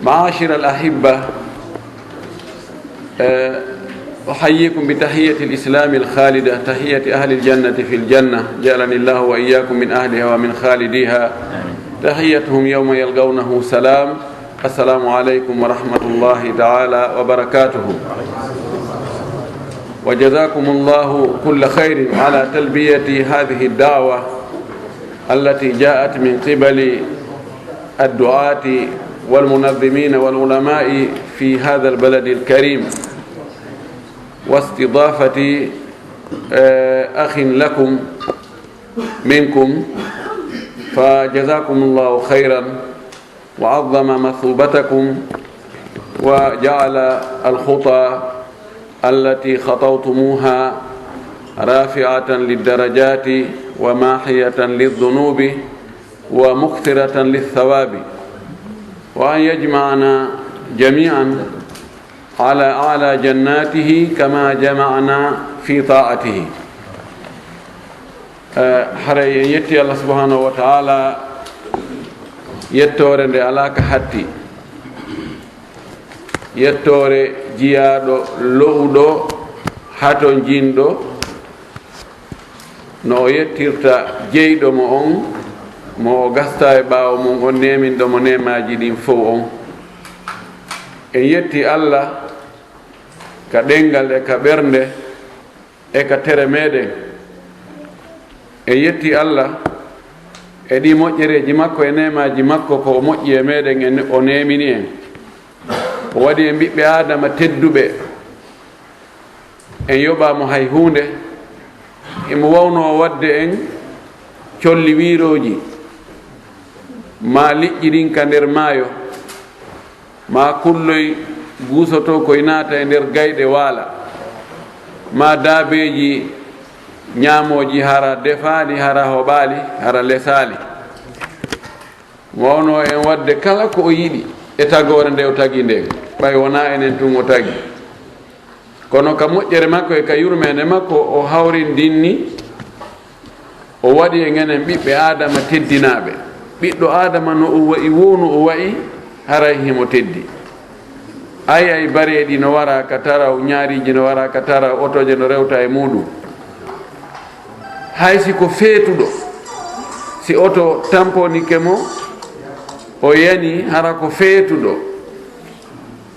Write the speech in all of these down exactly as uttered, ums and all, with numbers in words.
معاشر الأحبة، آه، أحييكم بتحية الإسلام الخالدة، تحية أهل الجنة في الجنة، جعلني الله وإياكم من أهلها ومن خالديها. تحيتهم يوم يلقونه سلام. السلام عليكم ورحمة الله تعالى وبركاته. وجزاكم الله كل خير على تلبية هذه الدعوة التي جاءت من قبل الدعاة والمنظمين والعلماء في هذا البلد الكريم، واستضافة، آه، أخ لكم منكم، فجزاكم الله خيرا وعظم مثوبتكم وجعل الخطى التي خطوتموها رافعة للدرجات وماحية للذنوب ومكثرة للثواب، وأن يجمعنا جميعا على أعلى جناته كما جمعنا في طاعته. Eh, haray en yetti Allah subhanahu wa ta'ala, yettoore nde alaa ka hatti, yettoore jiyaaɗo lo'uɗo hato jinɗo, no o yettirta jeyɗo mo on, mo o gasta e ɓaawo mum, on neeminɗo mo neemaaji ɗin fow on. En yetti Allah ka ɗenngal e ka ɓernde e ka tere meɗen. En yetti Allah e ɗi moƴƴereeji makko e neemaaji makko, ko o moƴƴi e meɗen, e o neemini en. O waɗi en ɓiɓɓe Aadama tedduɓe. En yoɓaamo hay huunde. Imo wawnoo waɗde en colli wiirooji, maa liƴƴi ɗin ka nder maayo, maa kulloy guusotoo koy naata e nder gayɗe waala, maa daabeeji ñaamooji hara defaali, hara hoɓaali, hara lesaali. Wawnoo en waɗde kala ko o yiɗi e tagoore nde o tagi nden, ɓay wonaa enen tun o tagi. Kono ka moƴƴere makko e ka yurmeende makko, o hawrindinni, o waɗi en enen ɓiɓɓe Aadama teddinaaɓe. Ɓiɗɗo Aadama no o wa'i woo, no o wa'i, haray himo teddi. Ay, ay, bareeɗi no wara ka taraw, ñaariiji no wara ka taraw, otooje no rewta e muuɗum. Hay si ko feetuɗo, si oto tamponike mo, o yani, hara ko feetuɗo,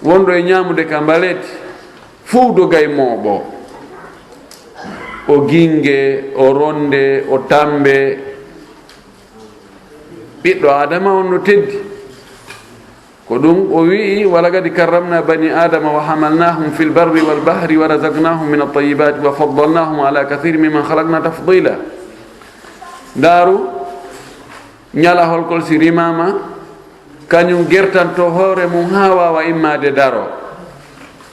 wonɗo e ñaamude ka mbaleti, fuu dogay mooɓo. O ginge, o ronde, o tambe. Ɓiɗɗo Aadama on no teddi. Ko ɗum o wi'i, "Walaqad karramna bani Aadama wa hamalnahum fil barri wal bahri wa razaqnahum min at-tayyibati wa faddalnahum ala kathirin mimman khalaqna tafdila." Ndaaru, ñalahol kol si rimaama, kañum gertanto hoore mum haa waawa immaade daro.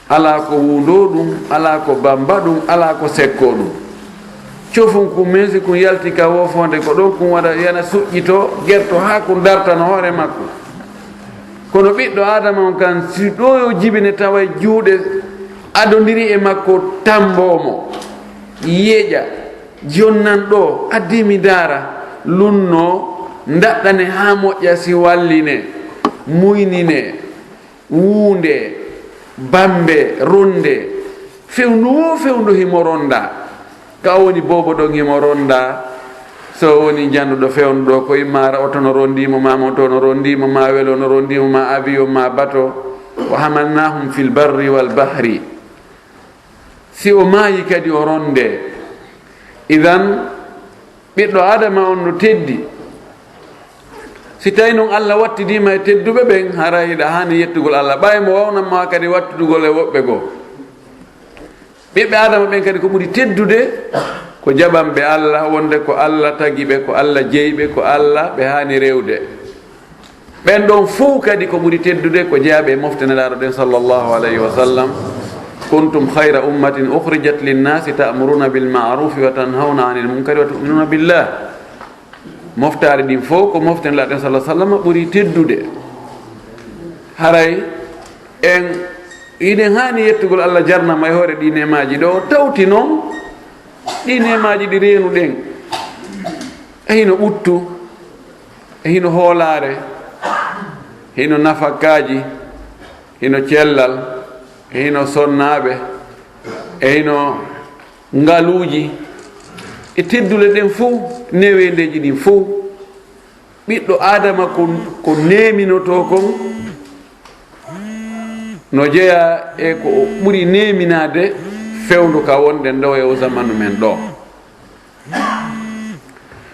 Alaa ko wuundoo ɗum, alaa ko bamba ɗum, alaa ko sekkoo ɗum. Cofum kun, men si kun yalti ka woofoonde, ko ɗon kun waɗa, yana suƴƴitoo, gerto haa kun dartano hoore makko. Kono ɓiɗɗo Aadama on kan, si ɗo yo jibine, taway juuɗe adondiri e makko, tamboo mo, yeƴa, jonnan ɗo, addi mi daara, lunnoo, ndaɗɗane haa moƴƴa, si walline, muynine. Wuunde, bambe, ronde, fewndu wo fewndu himo ronda. Ka o woni boobo ɗon himo ronda. So o woni janduɗo fewndu ɗo, ko imma ara oto no rondi mo, ma moto no rondi mo, ma welo no rondi mo, ma avion, ma bato. Wa hamalnahum fil barri wal bahri. Si o maayi kadi o ronde. Idan, ɓiɗɗo Aadama on no teddi. Si tawi non Allah wattidiima e tedduɓe ɓen, haray hiɗa haani yettugol Allah. Ɓay mo wawnanma kadi wattudugol e woɓɓe goo. Ɓiɓɓe Aadama ɓen kadi ko ɓuri teddude ko jaɓanɓe Allah, wonde ko Allah tagi ɓe, ko Allah jeyi ɓe, ko Allah ɓe haani rewde. Ɓen ɗon fow kadi ko ɓuri teddude ko jeyaaɓe e mofte Nelaaɗo ɗen sallallahu alayhi wa sallam. Kuntum khayra ummatin ukhrijat linnasi ta'muruna bil ma'rufi wa tanhawna anil munkari wa tu'minuna billah. Moftaari ɗin fow ko mofte Nelaaɗo ɗen sallallahu alayhi wa sallam ɓuri teddude. Haray en, hiɗen haani yettugol Allah jarnama e hoore ɗi neemaaji ɗo, tawti non ɗi neemaaji ɗi reenuɗen. E hino ɓuttu, e hino hoolaare, hino nafakaaji, Hino cellal, e hino sonnaaɓe, e hino ngaluuji, e teddule ɗen fow, neweendeeji ɗin fow. Ɓiɗɗo Aadama ko, ko neeminotoo kon, no jeyaa e ko o ɓuri neeminaade fewndo ka wonɗen ɗoo e o zamanu men ɗoo.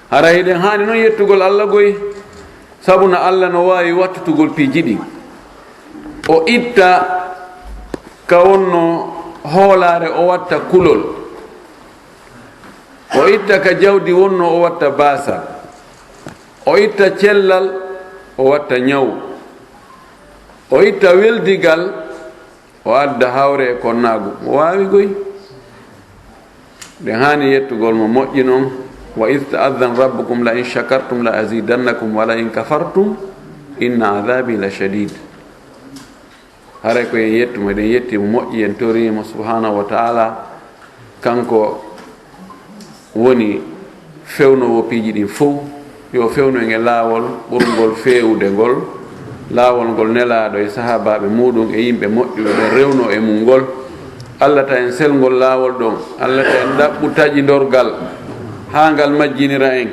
Hara hiɗen haani non yettugol Alla goy, sabu no Alla no waawi wattutugol piiji ɗin. O itta ka wonno hoolaare, o watta kulol. O itta ka jawdi wonno, o watta baasal. O itta cellal, o watta ñaw. O itta weldigal, o adda hawre e konnaagu. O waawi goy. Ɗen haani yettugol mo moƴƴi non. "Wa iz ta'adhana rabbukum la in shakartum la azidannakum wa la in kafartum inna adhabi la shadid." Haray ko en yettu mo, eɗen yetti mo moƴƴi, en tori mo subhanahu wa ta'ala. Kanko woni fewnoowo piiji ɗin fow. Yo fewnu en e laawol ɓurngol feewude ngol, laawol ngol Nelaaɗo e sahaabaaɓe muuɗum e yimɓe moƴƴuɓe ɓen rewnoo e mum ngol. Alla ta en selngol laawol ɗon, Alla ta en ɗaɓɓu taƴindorgal haa ngal majjinira en.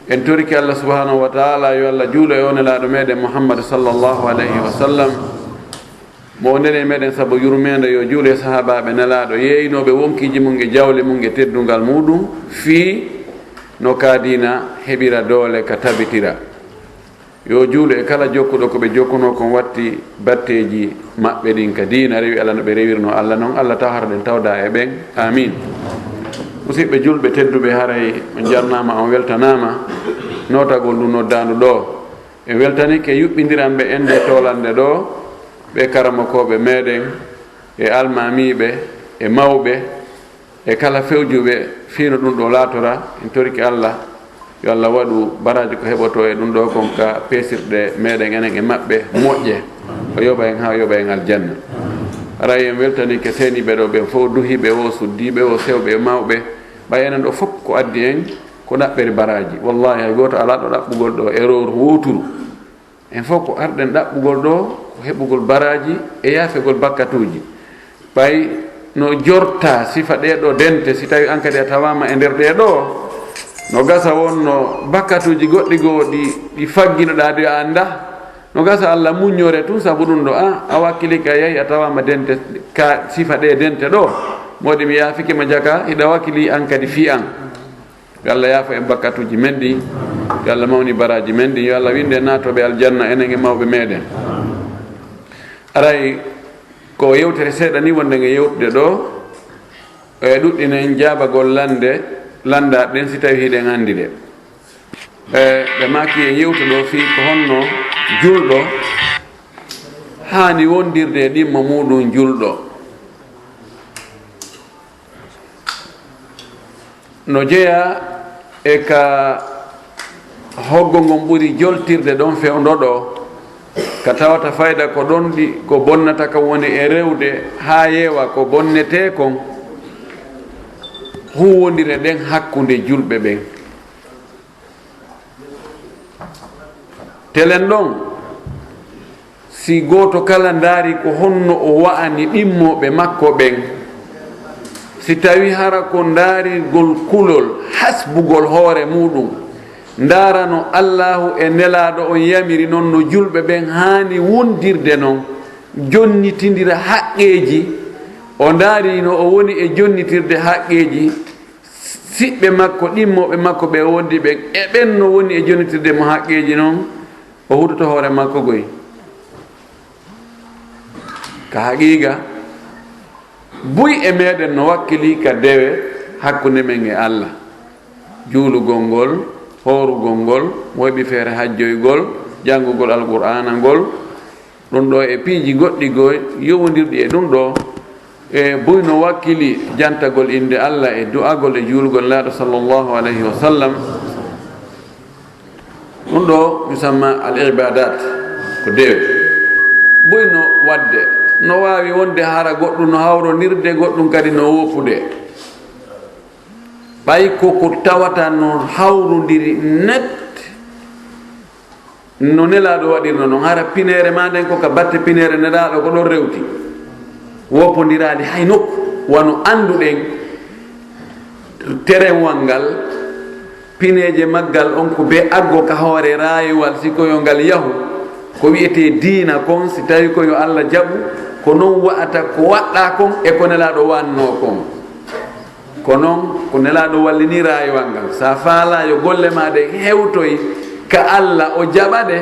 En torike Alla subhanahu wa ta'ala yo Alla juulo e o Nelaaɗo meɗen Muhammad sallallahu alayhi wa sallam. Mo o neli e meɗen sabu yurmeende, yo juulo e sahaabaaɓe Nelaaɗo yeeynooɓe wonkiiji mum e jawle mum e teddungal muuɗum, fii no ka diina heɓira doole, ka tabitira. Yo juulo e kala jokkuɗo ko ɓe jokkunoo kon, watti batteeji maɓɓe ɗin ka diina, rewi Alla no ɓe rewirnoo Alla non. Alla taw hara ɗen tawda e ɓen. Amin. Musidɓe julɓe tedduɓe, haray on jarnaama, on weltanaama nootagol ndu noddaandu ɗoo. En weltanike yuɓɓindiranɓe ende toolannde ɗoo, ɓe karamokooɓe meɗen, e almaamiiɓe, e mawɓe, e kala fewjuɓe fii no ɗum ɗoo laatora. En torike Alla, yo Alla waɗu baraaji ko heɓotoo e ɗum ɗoo kon ka peesirɗe meɗen enen e maɓɓe moƴƴe. O yoɓa en haa o yoɓa en aljanna. Haray en weltanike seeniiɓe ɗoo ɓen fow, duhiiɓe o, suddiiɓe o, sewɓe e mawɓe. Ɓay enen ɗoo fow ko addi en ko ɗaɓɓere baraaji. Wallahi hay gooto alaa ɗo ɗaɓɓugol ɗoo erreur wooturu. En fow ko arɗen ɗaɓɓugol ɗoo ko heɓugol baraaji e yaafegol bakkatuuji. Ɓay no jorta sifa ɗee ɗoo dente, si tawi an kadi a tawaama e nder ɗee ɗoo, no gasa wonno bakkatuuji goɗɗi goo ɗi, ɗi fagginoɗaa ɗi a anndaa. No gasa Alla muññore tun sabu ɗum ɗoo, a, a wakkili ka yahi a tawaama dente, ka sifa ɗee dente ɗoo, moɗi mi yaafike ma jaka, hiɗa wakkili an kadi fii an. Yo Alla yaafo en bakkatuuji men ɗin. Yo Alla mawni baraaji men ɗin. Yo Alla winnde naatooɓe aljanna enen e mawɓe meɗen. Aray ko yewtere seeɗa ni wonde nge yewtude ɗoo, e ɗuɗɗinen jaabagol lannde, lannda ɗen si tawi hiɗen anndi ɗe. E, ɓe maaki en yewtu ɗoo fii ko honno julɗo haani wondirde e ɗimmo muuɗum julɗo. No jeyaa e ka hoggo ngon ɓuri joltirde ɗon fewndo ɗoo, ka tawata fayda ko ɗon ɗi, ko bonnata ka woni e rewde haa yeewa ko bonnetee kon, huuwondire ɗen hakkunde julɓe ɓen. Telen ɗon, si gooto kala ndaari ko honno o wa'ani ɗimmooɓe makko ɓen, si tawi hara ko ndaarigol kulol, hasbugol hoore muuɗum, ndaarano Allaahu e Nelaaɗo on yamiri non no julɓe ɓen haani wondirde non, jonnitindira haqqeeji, o ndaari no o woni e jonnitirde haqqeeji, siɓɓe makko, ɗimmooɓe makko ɓe o wondi ɓen, e ɓen no woni e jonnitirde mo haqqeeji non, o hutoto hoore makko goy. Ka haqiiqa, buy e meɗen no wakkili ka dewe hakkunde men e Alla. Juulugol ngol, hoorugol ngol, mo heɓi feere hajjoygol, janngugol Alqur'aana ngol, ɗum ɗoo e piiji goɗɗi goo yowondirɗi e ɗum ɗoo, e buy no wakkili jantagol innde Alla e du'agol e juulugol Nelaaɗo sallallahu alayhi wa sallam. Ɗum ɗoo yusamma al ibadat, ko dewe. Buy no waɗde, no waawi wonde hara goɗɗum no hawrondirde, goɗɗum kadi no woppude. Ɓay ko ko tawata no hawrondiri net, No Nelaaɗo waɗirno non, hara pineere maa nden ko ka batte pineere Nelaaɗo ko ɗon rewti. Woppondiraali hay nokku, wano annduɗen terewal ngal, pineeje maggal on ko bee aggo ka hoore raayuwal, si ko yo ngal yahu, ko wi'etee diina kon, si tawi ko yo Alla jaɓu, ko non wa'ata ko waɗɗaa kon e ko Nelaaɗo wa'annoo kon. Ko non, ko Nelaaɗo wallini raayuwal ngal. Si a faalaa yo golle maa ɗen hewtoy ka Alla, o jaɓa ɗe,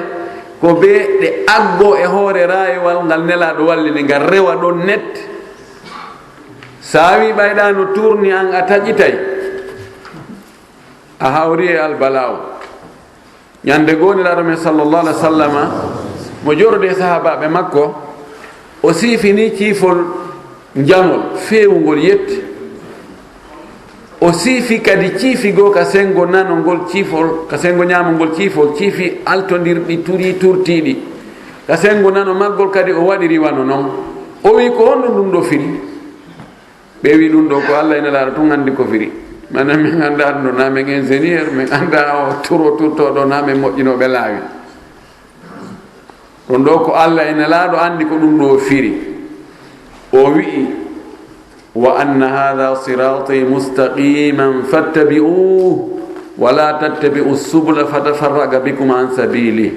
ko bee ɗe aggo e hoore raayuwal ngal Nelaaɗo wallini, ngal rewa ɗon net. Si a wi'i ɓayɗaa no tuurni an a taƴitay, a hawri e albalaawo. Ñande goo Nelaaɗo men sallallahu alaihi wasallama, mo jooɗodi e sahaabaaɓe makko, o siifini ciifol njangol feewungol yetti. O siifi kadi ciifi goo ka senngo nano ngol ciifol, ka senngo ñaamo ngol ciifol, ciifi altondirɗi, turii turtiiɗi. Ka senngo nano maggol kadi o waɗiri wano non. O wi'i, "Ko honɗum ɗum ɗoo firi?" Ɓe wi'i, "Ɗum ɗoo ko Alla e Nelaaɗo tun anndi ko firi. Maanaam, min anndaa ɗum ɗoo, na min ingénieur, min anndaa o turo turtooɗo, na min moƴƴinooɓe laawi. Ɗum ɗoo ko Alla e Nelaaɗo anndi ko ɗum ɗoo firi." O wi'i, "Wa anna hadha sirati mustaqiman fattabi'uhu, wa la tattabi'u subula fatafarraqa bikum an sabili."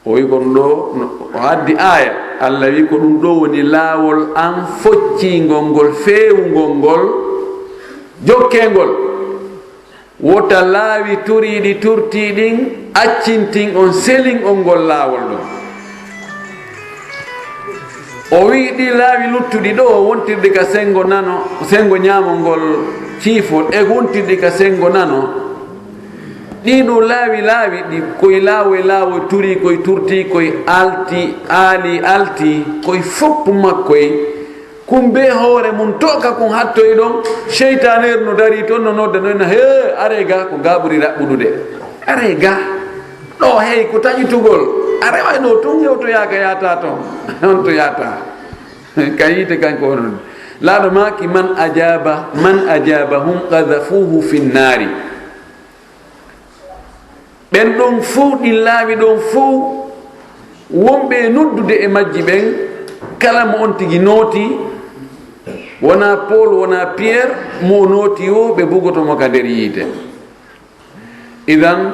O wi'i kon ɗoo, no, o addi aaya, Alla wi'i, "Ko ɗum ɗoo woni laawol an focciingol ngol, feewungol ngol, jokkee ngol. Wota laawi turiiɗi turtii ɗin accintin on, selin on ngol laawol ɗon." O wi'i ɗi laawi luttuɗi ɗoo, wontirɗi ka senngo nano, senngo ñaamo ngol ciifol, e wontirɗi ka senngo nano, ɗii ɗoo laawi, laawi ɗi koy laawoy, laawoy turii koy, turtii koy, alti, aali, alti, koy fof makkoy, kun bee hoore mun, to ka kun hattoy ɗon, seytaaneeru no darii ton, no nodda, no wi'a, "Hee, aree ga, ko ga ɓuri raɓɓuɗude. Aree ga. Ɗoo, hey, ko taƴitugol. Aree way ɗoo tun, hewtoyaaka, yaata ton." On to yaata. Ka yiite kanko onon. Laaɗo maaki, "Man ajaaba, man ajaabahum qadhafuuhu fi nnaari." Ɓen ɗon fow, ɗin laawi ɗon fow, wonɓe e noddude e majji ɓen, kala mo on tigi nooti, wonaa Paul, wonaa Pierre, mo o nooti o, ɓe bugoto mo ka nder yiite. Idan,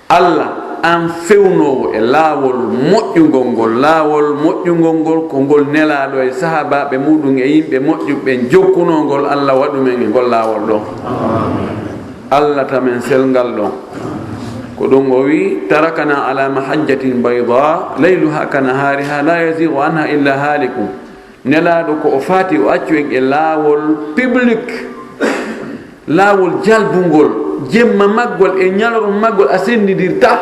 Alla, an fewnoowo e laawol moƴƴungol ngol, laawol moƴƴungol ngol, ko ngol Nelaaɗo e sahaabaaɓe muuɗum e yimɓe moƴƴuɓe ɓen jokkunoo ngol, Alla, waɗu men e ngol laawol ɗon. Alla, ta men selngal ɗon. Ko ɗum o wi'i, "Tarakana ala mahajjatin bayda, layluha ka nahariha, la yazigu anha illa halikun." Nelaaɗo ko o faati, o accu en e laawol public, laawol jalbungol, jemma maggol e ñalorma maggol a senndindirtaa.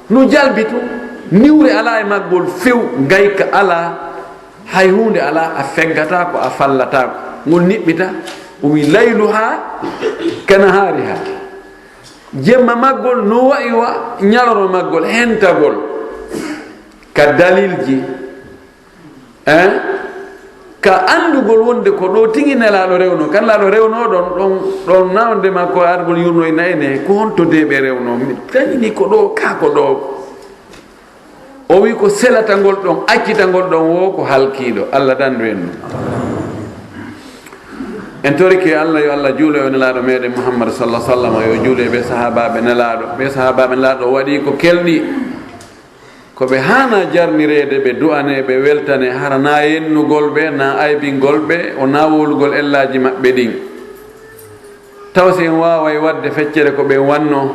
No jalbi tun, niwre alaa e maggol few, ngayka alaa, hay huunde alaa, a feggataako, a fallataako. Ngol niɓɓita, o wi'i, "Layluha ka nahariha." Jemma maggol no wa'i wa ñalorma maggol, hentagol ka dalilji. Eh? Ka anndugol wonde ko ɗoo tigi Nelaaɗo rewnoo, kan Nelaaɗo rewnoo ɗon, ɗon, ɗon na wonde ma ko argol yurno e nayne, ko honto de ɓe rewnoo? Mi tañini ko ɗoo, ka ko ɗoo. O wi'i ko selata ngol ɗon, accita ngol ɗon, wo ko halkiiɗo. Alla dandu en ɗum. En torike Alla, yo Alla juulo e Nelaaɗo meɗen Muhammad sallallahu alaihi wasallam, yo juulo e ɓe sahaabaaɓe Nelaaɗo. Ɓe sahaabaaɓe Nelaaɗo waɗi ko kelɗi. Ko ɓe haanaa jarnireede, ɓe du'anee, ɓe weltanee, hara naa yennugol ɓe, naa aybingol ɓe, o naa wowlugol ellaaji maɓɓe ɗin. Taw si en waaway waɗde feccere ko ɓen wannoo?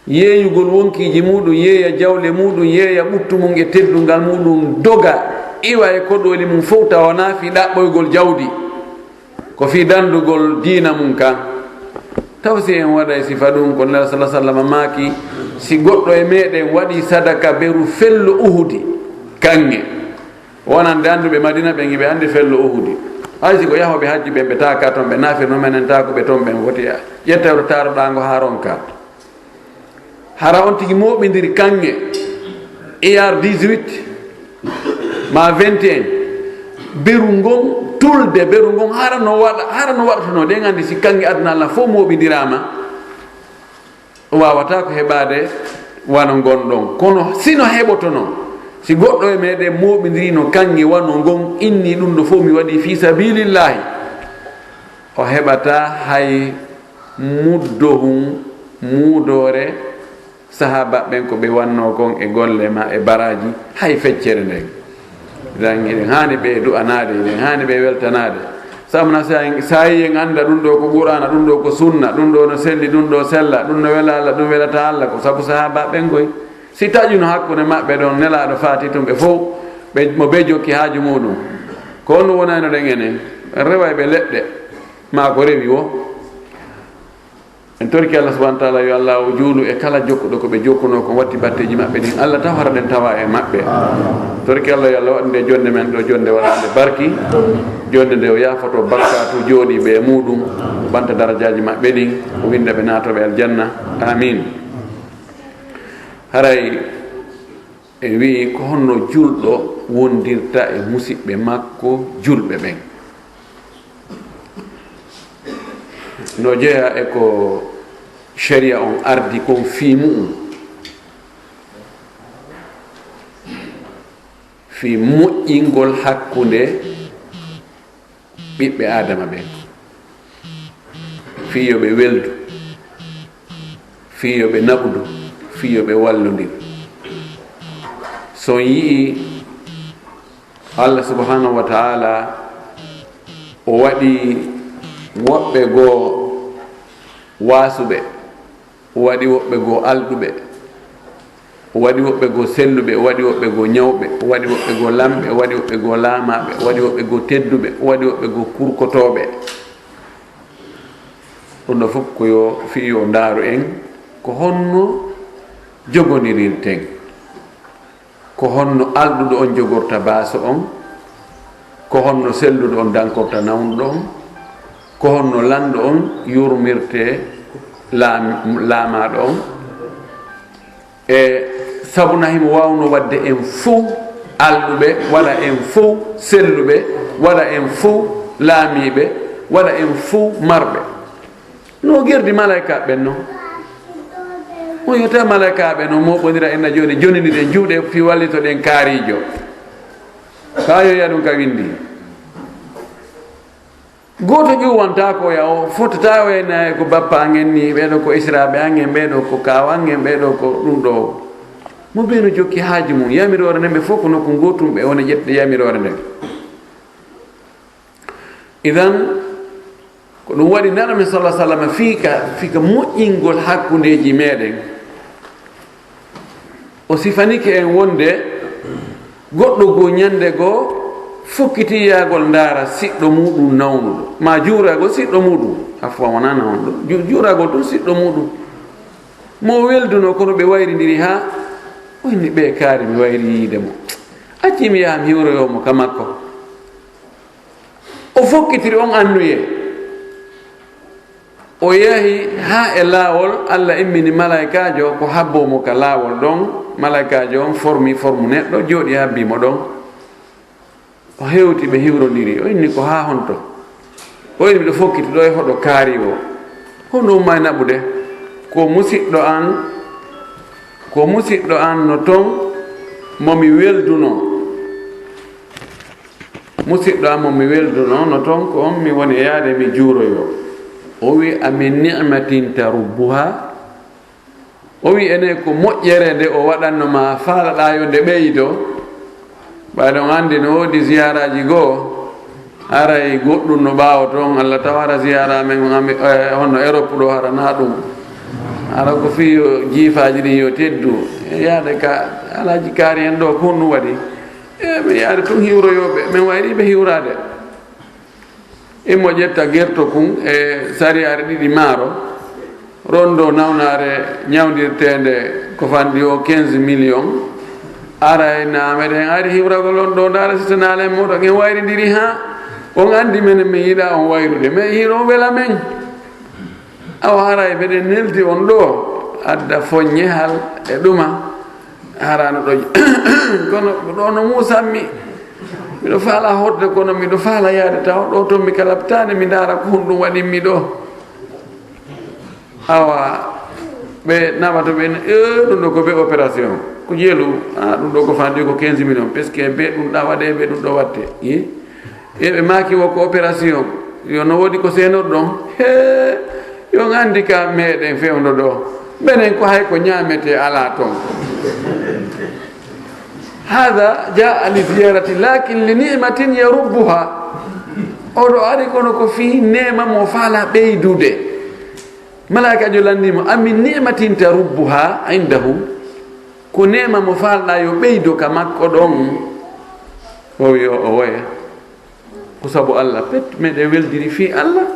Yeeyugol wonkiiji muuɗum, yeeya jawle muuɗum, yeeya ɓuttu mum e teddungal muuɗum, doga, iwa e koɗooli mum fow, tawa wanaa fii ɗaɓɓoygol jawdi. Ko fii dandugol diina mum kan. Taw si en waɗay sifa ɗum, ko Nelaaɗo sallallahu alaihi wasallam maaki, si goɗɗo e meɗen waɗi sadaka beru fello Uhudi, kaŋŋe, wonande annduɓe Madina ɓen, iɓe anndi fello Uhudi. Hay si ko yahooɓe hajji ɓen, ɓe taaka ton, ɓe naafirno menen taakuɓe ton ɓen, foti ƴettewre taaroɗaa ngo haa ronka. Hara on tigi mooɓindiri kaŋŋe, I R dix-huit, ma vingt et un, beru ngon tulde, beru ngon hara no waɗa, hara no waɗatunoo, ɗen anndi si kaŋŋe aduna Allah fow mooɓindiraama. O waawataa ko heɓaade wano ngon ɗon. Kono si no heɓotono, si goɗɗo e meɗen mooɓindirino kaŋŋe wano ngon, inni ɗum ɗo fof mi waɗi fii sabiilillaahi, o heɓataa hay muddo hun muudoore sahaaba ɓen ko ɓe wannoo kon e golle ma e baraaji, hay feccere nden. Dan hiɗen haani ɓe du'anaade, hiɗen haani ɓe weltanaade. Sabu na sa, sa en annda ɗum ɗo ko Qur'aana, ɗum ɗo ko sunna, ɗum ɗo no selli, ɗum ɗo sella, ɗum no wela Allah, ɗum welata Allah, ko sabu sahaaba ɓen koy. Si taƴuno hakkunde maɓɓe ɗon, Nelaaɗo faati tun ɓe fow, ɓe, mo ɓe jokki haaju muɗum. Ko honno wonayno ɗen enen? En reway ɓe leɗɗe, maa ko rewi wo. En torki Allah subhanahu wa ta'ala, yo Allah o juulu e kala jokkuɗo ko ɓe jokkunoo, ko watti batteeji maɓɓe ɗin. Allah taw hara ɗen tawa e maɓɓe. Torki Allah, yo Allah waɗu nde jonde men ɗo, jonde waɗande barki. Jonde nde o yaafoto bakkaatu jooɗiiɓe e muɗum, ɓanta darajaaji maɓɓe ɗin, o winda ɓe naatooɓe aljanna. Amin. Haray en wi'i ko honno julɗo wondirta e musiɓɓe makko julɓe ɓen. No jeyaa e ko sharia on ardi kon fii mu'un, fii moƴƴingol hakkunde ɓiɓɓe Aadama ɓen, fii yo ɓe weldu, fii yo ɓe naɓudu, fii yo ɓe wallondir. So on yi'i Allah subhanahu wa ta'ala o waɗi woɓɓe goo waasuɓe, o waɗi woɓɓe goo alɗuɓe, o waɗi woɓɓe goo selluɓe, o waɗi woɓɓe goo ñawɓe, o waɗi woɓɓe goo lamɓe, o waɗi woɓɓe goo laamaaɓe, o waɗi woɓɓe goo tedduɓe, o waɗi woɓɓe goo kurkotooɓe. Ɗum ɗo fof ko yo fii yo ndaaru en ko honno jogonirirten. Ko honno alɗuɗo on jogorta baaso on? Ko honno selluɗo on dankorta nawnuɗo on? Ko honno lanɗo on yurmirte laam-, laamaaɗo on? E sabu na himo waawno waɗde en fow alɗuɓe, waɗa en fow selluɓe, waɗa en fow laamiiɓe, waɗa en fow marɓe. No gerdi malaykaaɓe ɓen non. On yetta malaykaaɓe no mooɓondira en na jooni, joniniɗen juuɗe fii wallitoɗen kaariijo. Kaa yo yi'a ɗum ka windi. Gooto ƴuwantaa ko ya o fotataa o e naye ko bappa angen ni, ɓee ɗo ko esiraaɓe angen, ɓee ɗo ko kaaw angen, ɓee ɗo ko ɗum ɗo. Mo bee no jokki haaju mum, yamiroore nden ɓe fof ko nokku gootum ɓe woni ƴettude yamiroore nden. Idan, ko ɗum waɗi Nelaaɗo men sallallahu alaihi wasallam fii ka, fii ka moƴƴingol hakkundeeji meɗen. O sifanike en wonde goɗɗo goo ñande goo fokkitii yaagol ndaara siɗɗo muɗum nawnuɗo, maa juuragol siɗɗo muɗum, afwan wonaa nawnuɗo, ju-, juuragol tun siɗɗo muɗum. Mo welduno kono ɓe wayrindiri haa o inni ɓe kaari mi wayri yiide mo. Acci mi yaha mi hiwroyo mo ka makko. O fokkitiri on annuyee. O yahi haa e laawol, Allah immini malaykaajo ko habboo mo ka laawol ɗon. Malaykaajo on formi formu neɗɗo, jooɗi habbii mo ɗon. O hewti, ɓe hiwrondiri. O inni ko haa honto? O inni miɗo fokkiti ɗo e hoɗo kaari o. Honno umma e naɓude? Ko musiɗɗo an, ko musiɗɗo an no ton mo mi welduno. Musiɗɗo am mo mi welduno no ton ko on mi woni e yaade mi juuroyo. O wi: "A min ni'matin tarubbuha?" O wi: "Ene ko moƴƴere nde o waɗanno ma faalaɗaa yo nde ɓeydo?" Ɓayde on anndi no woodi ziyaaraaji goo, aray goɗɗum no ɓaawo ton, Allah taw hara ziyaara men on Ami-, eh, honno Europe ɗo hara na ɗum. Hara ko fii yo jiifaaji ɗin yo teddu. E yaade ka alaaji kaari en ɗo ko honɗum waɗi? E, mi yaade tun hiwroyooɓe, min wayri ɓe hiwraade. Imo ƴetta gerto kun e sariyaare ɗiɗi maaro, rondo nawnaare ñawndirteende ko fanɗi o quinze millions. Aray na meɗen ari hiwragol on ɗo, ndaara si senaale moɗon en wayrindiri haa on anndi menen min yiɗa on wayrude, mais hiiro on wela men. Awa haray meɗen neldi on ɗo, adda foññehal e ɗuma. Harano ɗo, kono ɗo no muusammi. Miɗo faala hoɗde, kono miɗo faala yaade taw ɗo to mi kalabtaani, mi ndaara ko honɗum waɗimmi ɗo. Awa, Ɓe naɓata ɓe, "Eh, ɗum ɗo ko be opération. Ko jeelu, ah, ɗum ɗo ko fandi ko quinze millions, parce que be ɗum ɗa waɗe, be ɗum ɗo watte." Ye? E ɓe maaki wo ko opération. Yo no woodi ko seenor ɗon. He, yo nganndi ka meɗen fewndo ɗo. Menen ko hay ko ñaamete alaa ton. Hada jaa li ziyarati, lakin li ni'matin yarubbuha. Oɗo ari kono ko fii neema mo faala ɓeydude. Malaa'ikaajo lanndii mo, "Amin ni'matin tarubbuha indahu?" Ko neema mo faalɗaa yo ɓeydo ka makko ɗon? O wi o, o woya. Ko sabu Allah, pet, meɗen weldiri fii Allah.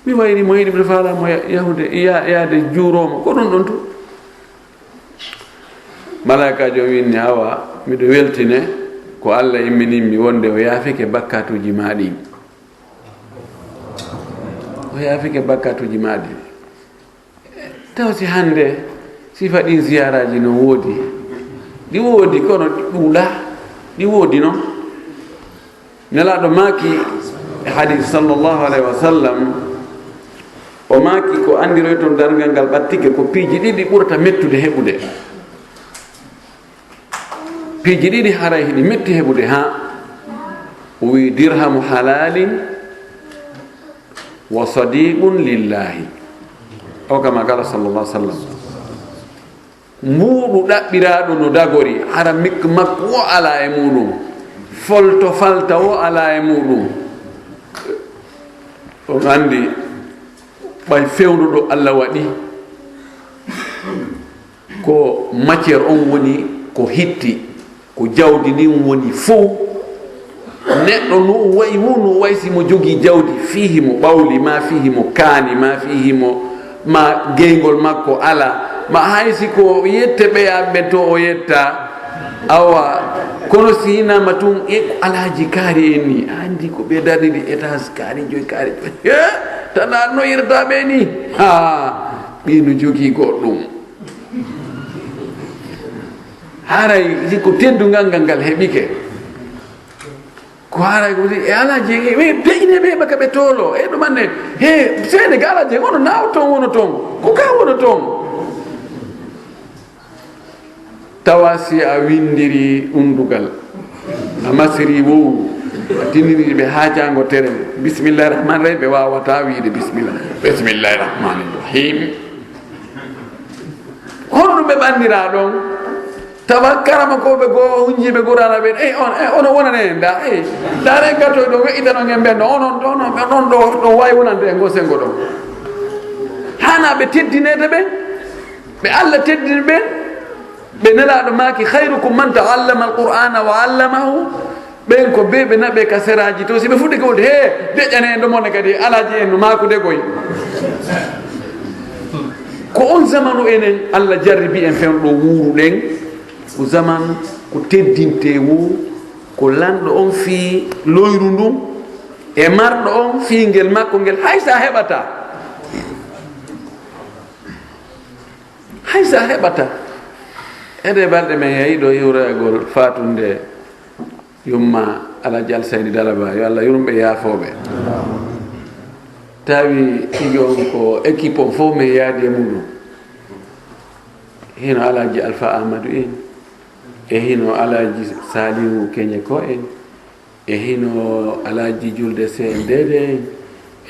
Mi wayri mo, yiɗi miɗo faalaa mo ya-, yahude, ya-, yaade juuroomo. Ko ɗum ɗon tun. Malaa'ikaajo winni, "Awa, miɗo weltine ko Allah imminimmi wonde o yaafike bakkatuuji maa ɗin." O yaafike bakkatuuji maa ɗin. Taw si hannde sifa ɗin ziyaaraaji no woodi? Ɗi woodi, kono ɗi ɓuulaa. Ɗi woodi non. Nelaaɗo maaki e hadiis sallallahu alayhi wa sallam, o maaki ko anndiroyton darngal ngal ɓattike ko piiji ɗiɗi ɓurata mettude heɓude. Piiji ɗiɗi haray hiɗi metti heɓude haa o wi, "Dirhamu halalin wa sadiqun lillahi." O kama kala sallallahu alaihi wasallam. Mbuuɗu ɗaɓɓiraaɗo no dagori, hara mik makko wo alaa e muɗum. Folto falta wo alaa e muɗum. On anndi, ɓay fewndo ɗo Allah waɗi, ko matière on woni ko hitti, ko jawdi ndin woni fow. Neɗɗo no o wayi wo, no o wayi si mo jogii jawdi fii himo ɓawli, ma fii himo kaani, ma fii himo, ma geyngol makko alaa, ma hay si ko yette ɓeyaaɓe ɓen to o yetta. Awa, kono si hinama tun e ko alaaji kaari en ni, a anndi ko ɓe darniri étage kaari joyi, kaari joyi. He, tan a no yirta ɓe ni? Ha, ɓe no jogii goɗɗum. Haray si ko teddungal ngal ngal heɓike, ko haray ko si e alaaji en, e ɓe deƴine ɓe ɓaka ɓe toolo, e ɗum anne, he, seede ga alaaji en, ono naaw ton, wono ton, ko ka wono ton. Tawa si a winndiri unndugal, a masiri wowru, a tiniri ɓe haa jaango tere, bismillahi rahmani rahim, ɓe waawataa wiide bismillah. Bismillahi rahmani rahim. Hono ɗum ɓe ɓanndiraa ɗon? Tawa karamakooɓe goo, hunjiiɓe Qur'aana ɓen, "Ey, on, ey, ono wonane en da, ey, da ren gattoy ɗo, we'itano ngen ɓen ɗo, onon, onon, onon ɗo, ɗo waawi wonande en goo senngo ɗo." Hana ɓe teddineede ɓen? Ɓe Allah teddini ɓen? Ɓe Nelaaɗo maaki, "Khayrukum man ta'allama al-Qur'ana wa 'allamahu." Ɓen ko ɓe ɓe naɓe ka seraaji to, si ɓe fuɗɗike wolde, "He, deƴƴane en ɗo mone kadi, alaaji en no maakude koy." Ko on zamanu enen Allah jarribi en fewndo ɗo wuuruɗen, ko zaman ko teddinte woo, ko lanɗo on fii loyru ndun, e marɗo on fii ngel makko ngel, hay sa heɓata. Hay sa heɓata. E nder balɗe men yahi ɗo iwragol faatunde yumma Alhaji Alsayni Daraba, yo Allah yurmo ɓe yaafoo ɓe. Tawi tigi on ko équipe on fof men yaadi e muɗum. Hino Alhaji Alfa Amadou en, e hino Alhaji Salihu Keñe ko en, e hino Alhaji Julde C N D D en,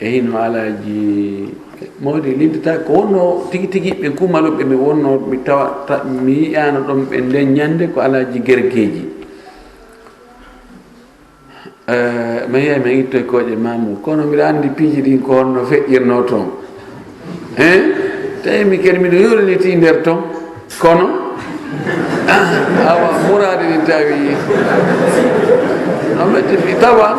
e hino Alhaji Mawdi lintata ko wonno tigi tigi ɓe kumaluɓe mi wonno mi tawa, ta-, mi yi'ano ɗon ɓe nden ñande ko Alhaji Gergeji. Eh, mi yi'ay mi ittoy kooƴe Mamour, kono miɗa anndi piiji ɗin ko honno feƴƴirno ton. Hein? Tawi mi kadi miɗo yurliti nder ton, kono, awa, muraadi ɗin tawi, no metti mi tawa,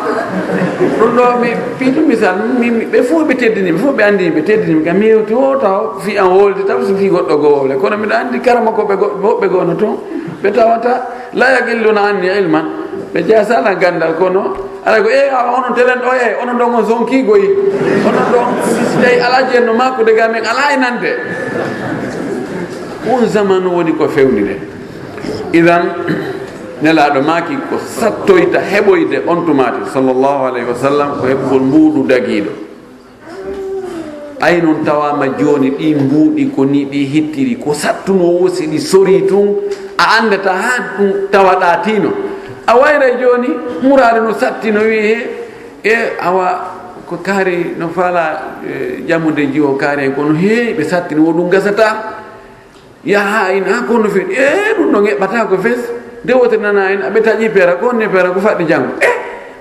ɗum ɗo mi, piiji misal, mi, mi, ɓe fof ɓe teddini, ɓe fof ɓe anndi, ɓe teddini, kam mi hewti o taw, fi an wolde taw, so fi goɗɗo goo wole, kono miɗo anndi karama ko ɓe goɗɗo, woɓɓe goo no ton, ɓe tawata, la yaqilluna anni ilman. Ɓe jeya sala ganndal kono. Ala ko, "Eh, awa onon telen ɗo, eh, onon ɗon on sonki goyi. Onon ɗon, si tawi alaaji en no maakude ga men, alaa e nande." On zamanu woni ko fewndide. Idan, Nelaaɗo maaki ko sattoyta heɓoyde on tumaati, sallallahu alayhi wa sallam, ko heɓugol mbuuɗu dagiiɗo. Ay noon tawaama jooni ɗi mbuuɗi ko ni ɗi hittiri, ko sattunoo woo si ɗi sorii tun, a anndataa haa ɗum tawaɗaa tiino. A wayray jooni, muraade no satti no wi'i he, e awa ko kaari no faalaa, e, ƴamude jiwo kaari en kono heewi ɓe sattini wo ɗum gasataa. Yaha in haa kono feewi, e ɗum ɗo eɓɓataa ko fes, nde wote nana en aɓe taƴi peera, ko honne peera ko faɗɗi janngo. E,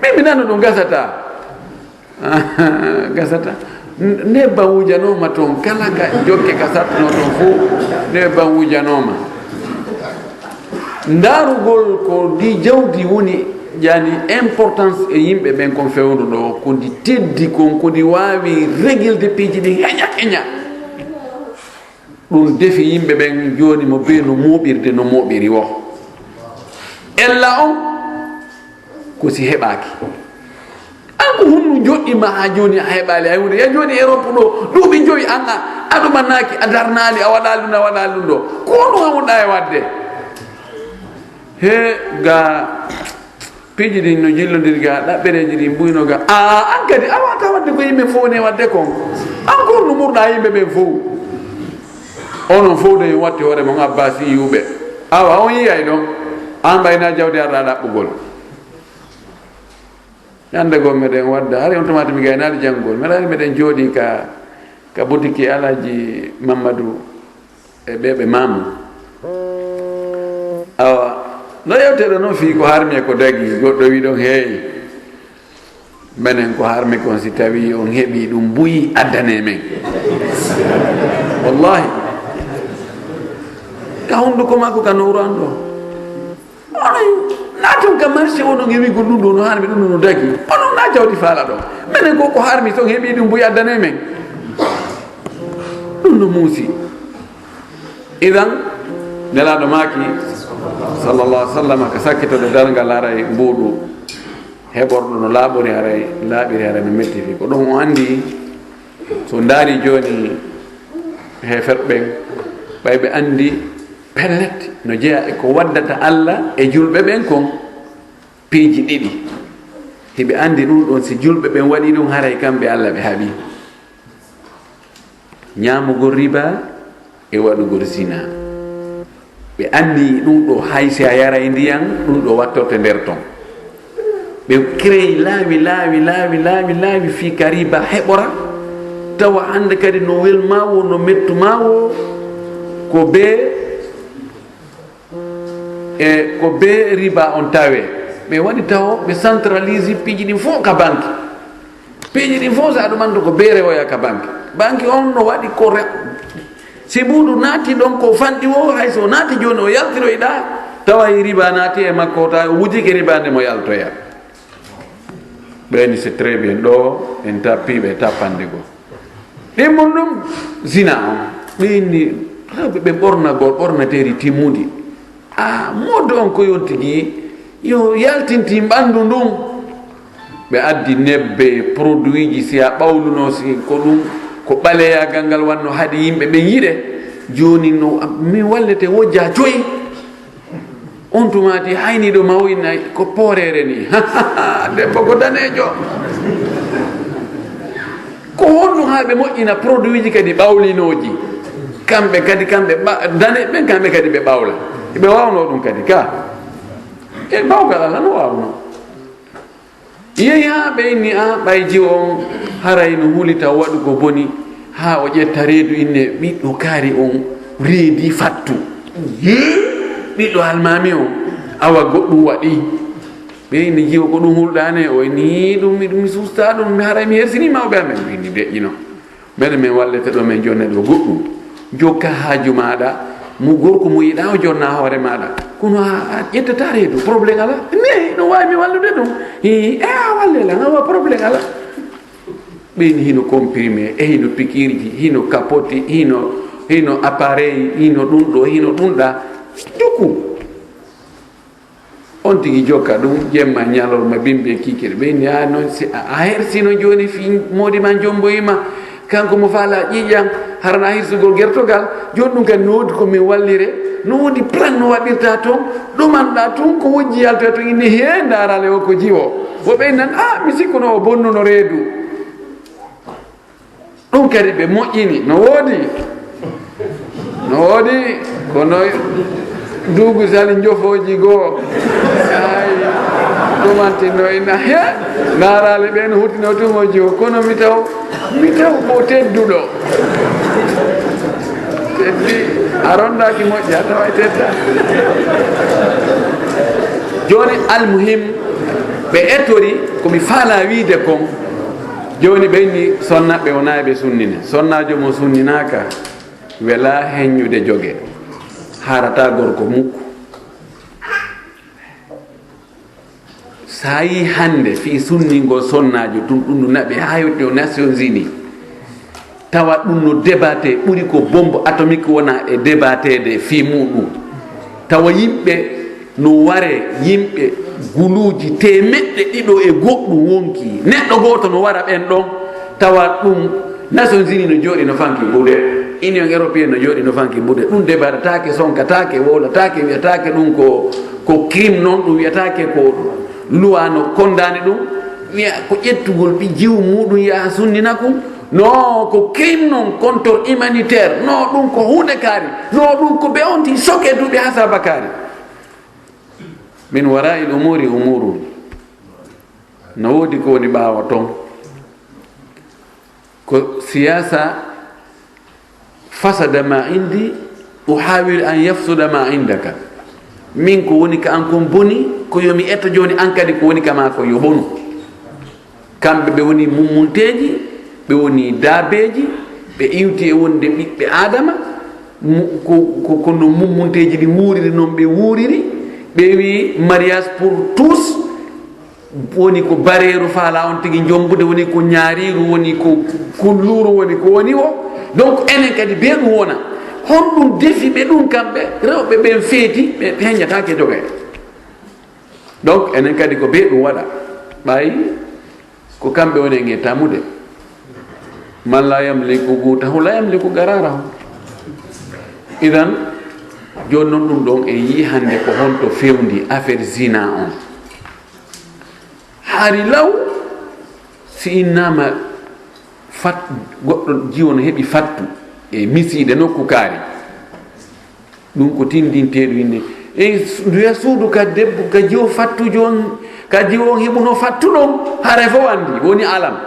min mi nana ɗum gasataa. Gasata. Nebbam wujanooma toon kala ka jokke ka sattunoo toon fof, nebbam wujanooma. Ndaarugol ko ndi jawdi woni, yani, importance e yimɓe ɓen kon fewndu ɗo, ko ndi teddi kon, ko ndi waawi régilde piiji ɗin heña heña. Ɗum defi yimɓe ɓen jooni mo bee no mooɓirde no mooɓiri wo. Ella on ko si heɓaaki. An ko honɗum joɗɗi ma haa jooni a heɓaali hay huunde? Ya jooni Europe ɗo, duuɓi jowi an a, a ɗumannaaki, a darnaali, a waɗaali ɗum, a waɗaali ɗum ɗo. Ko honɗum hamuɗaa e waɗde? He ga piiji ɗin no jillondiri ga, ɗaɓɓereeji ɗin mbuyno ga. A, an kadi a waata waɗde ko yimɓe fof ne waɗde kon. An ko honɗum ɓurɗaa yimɓe ɓen fof? Onon fof de on watti hoore mon Abbaasiyuuɓe. Awa on yiyay ɗon, an ɓay na jawdi arɗaa ɗaɓɓugol. Ñande goo meɗen wadda, hari on tuma mi gaynaali janngol, meɗa hari meɗen jooɗii ka, ka butiki Alhaji Mammadu e ɓe ɓe maamu. Awa, no yewteɗo noon fii ko harmi e ko dagi, goɗɗo wi ɗon, "Heey, menen ko harmi kon si tawii on heɓii ɗum buy addane men." Wallahi. Ka hunnduko makko ka nowru an ɗo. Onon naatun ka marché onon e wi'ugol ɗum ɗo no harmi, ɗum ɗo no dagi. Onon na jawdi faala ɗo. Menen ko ko harmi ton heɓii ɗum buy addane men. Ɗum no muusi. Idan, Nelaaɗo maaki, sallallahu alaihi wasallam, ka sakkitode darngal haray mbuuɗu heɓorɗo no laaɓori haray, laaɓiri haray no metti fii. Ko ɗum o anndi, so ndaari jooni heeferɓe ɓen, ɓay ɓe anndi pellet no jeyaa e ko waddata Alla e julɓe ɓen kon piiji ɗiɗi. Hiɓe anndi ɗum ɗon, si julɓe ɓen waɗii ɗum, haray kamɓe Alla ɓe haɓii. Ñaamugol riba e waɗugol zina. Ɓe anndi ɗum ɗo, hay si a yaray ndiyan, ɗum ɗo wattorte nder ton. Ɓe créé laawi, laawi, laawi, laawi, laawi fii ka riba heɓora, tawa hannde kadi no welmaa wo, no mettumaa wo, ko bee, e ko bee riba on tawee. Ɓe waɗi tawo, ɓe centralise piiji ɗin fof ka banque. Piiji ɗin fof, so a ɗumanto ko bee rewoya ka banque. Banque on no waɗi ko re-, si mbuuɗu naati ɗon ko fanɗi wo, hay so naati jooni o yaltiroyɗaa, tawa e riba naati e makko, tawa o wujike riba nde mo yaltoya. Ɓeyni c'est très bien, ɗo en tappiiɓe tappande goo. Ɗimmon ɗum zina on. Ɓeyni rewɓe ɓe ɓornagol, ɓornateeri timmundi. A, mode on ko yon tigi, yo yaltintin ɓanndu ndun. Ɓe addi nebbe, produitji, si a ɓawluno, si ko ɗum, ko ɓaleyagal ngal wanno haɗi yimɓe ɓen yiɗe. Jooni no, mi wallete wojja coy. On tumaati hayniiɗo mawina ko pooreere ni. Debbo ko daneejo. Ko honno haa ɓe moƴƴina produitji kadi ɓawlinooji? Kamɓe kadi, kamɓe ɓa-, dane ɓen, kamɓe kadi ɓe ɓawla. Ɓe waawno ɗum kadi ka. E bawgal Alla no waawno. Yehi haa ɓe inni, a, ɓay jiwo on haray no huli taw waɗu ko boni, haa o ƴetta reedu inne ɓiɗɗo kaari on reedi fattu. Ɓiɗɗo almaami on, awa goɗɗum waɗi. Ɓe inni jiwo ko ɗum hulɗaane, o inni ɗum, mi, ɗum mi suustaa ɗum, mi haray mi hersini mawɓe amen. Ɓe inni deƴƴino. Mbeɗa min wallete ɗo, min jonna ɗo goɗɗum. Jokka haaju maaɗa, mo gorko mo yiɗaa o jonna hoore maaɗa. Kono a, a ƴettata reedu, problème ala. Ne, no waawi mi wallude ɗum. Hi, e a walle lan, awa problème ala. Ɓeyni hino comprimé, e hino pikirji, hino kapoti, hino, hino appareil, hino ɗum ɗo, hino ɗum ɗa. Jokku. On tigi jokka ɗum, jemma, ñalorma, bimbi e kiikiiɗe. Ɓe inni, a, noon si a, a hersino jooni fii moodi ma jomboyi ma, kanko mo faala ƴiiƴam, harana hirsugol gertogal, jooni ɗum kadi no woodi ko min wallire, no woodi plan no waɗirta toon, ɗumanɗa tun ko wojji yaltoya toon, inni, hee, ndaarale o ko jiwo. Wo ɓe innan, a, mi sikkuno o bonnuno reedu. Ɗum Kadi ɓe moƴƴini, no woodi, no woodi, kono nduugu sali njofooji goo. Ay, ɗumanti no ina he, naaraale ɓeen huttino tumooji o, kono mi taw, mi taw ko tedduɗo. Teddi, a rondaaki moƴƴa, tawa e tedda. Jooni, almuhim, ɓe etori ko mi faalaa wiide kon. Jooni, ɓe inni sonna ɓe wonaa ɓe sunnine. Sonnaajo mo sunninaaka, welaa heññude joge. Haarataa gorko mukku. So a yii hannde fii sunningol sonnaajo tun, ɗum no naɓi haa yewti o Nations Unies. Tawa ɗum no débatté, ɓuri ko bombe atomique wona e débatteede fii muɗum. Tawa yimɓe no waree, yimɓe guluuji teemeɗɗe ɗiɗo e goɗɗum wonkii. Neɗɗo gooto no wara ɓen ɗon. Tawa ɗum Nations Unies no jooɗi no fanki mbude, Union Européenne no jooɗi no fanki mbude. Ɗum debatataake, sonkataake, wowlataake, wiyataake ɗum ko, ko crime non, ɗum wiyataake ko luwa no kondaani ɗum. Wiya ko ƴettugol ɓi jiwu muɗum yaha sunnina kum. No, ko crime non contre humanitaire. No, ɗum ko huunde kaari. No, ɗum ko ɓe on ti soke duuɓi hasaba kaari. Min wara'il umuri umurun. No woodi ko woni ɓaawo ton. Ko siyaasa, fasada ma indi, uhawil an yafsuda ma indaka. Min ko woni ka an kon boni, ko yo mi eto jooni an kadi ko woni ka maa ko yo ɓonu. Kamɓe ɓe woni mummunteeji, ɓe woni daabeeji, ɓe iwti e wonde ɓiɓɓe Aadama, mu-, ko, ko, ko no mummunteeji ɗi wuuriri non ɓe wuuriri, ɓe wi mariage pour tous, woni ko bareeru faala on tigi jombude, woni ko ñaariiru, woni ko kulluuru, woni ko woni o. Donc, enen kadi bee ɗum wona. Honɗum defi ɓe ɗum kamɓe? Rewɓe ɓen feeti, ɓe heññataake jogay. Donc, enen kadi ko bee ɗum waɗa. Ɓay ko kamɓe woni en e tamude. Man la yamliku gutahu la yamliku gararahu. Idan, jooni non ɗum ɗon en yii hannde ko honto fewndi affaire zina on. Hari law, si innama fat-, goɗɗo jiwo no heɓi fattu e misiide nokku kaari. Ɗum ko tindinteeɗo innde. E nduya suudu ka debbo, ka jiwo fattujo on, ka jiwo on heɓuno fattu ɗon, haray fof anndi, woni alam.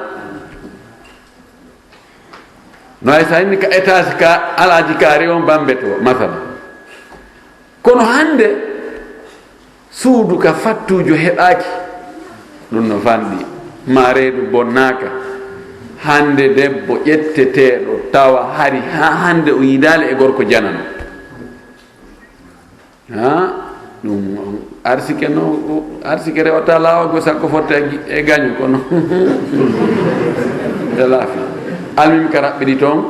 No ay sa inni ka étage ka alaaji kaari on bambe to, masala. Kono hannde, suudu ka fattuujo heɓaaki, ɗum no fanɗi, maa reedu bonnaaka. Hannde debbo ƴetteteeɗo tawa hari haa hannde o yiidaali e gorko janano. Haa, ɗum arsike no, arsike rewata laawago sakko fotte e gi-, e gaño kono. Ɓe laafi. Almim ka raɓɓiɗi toon,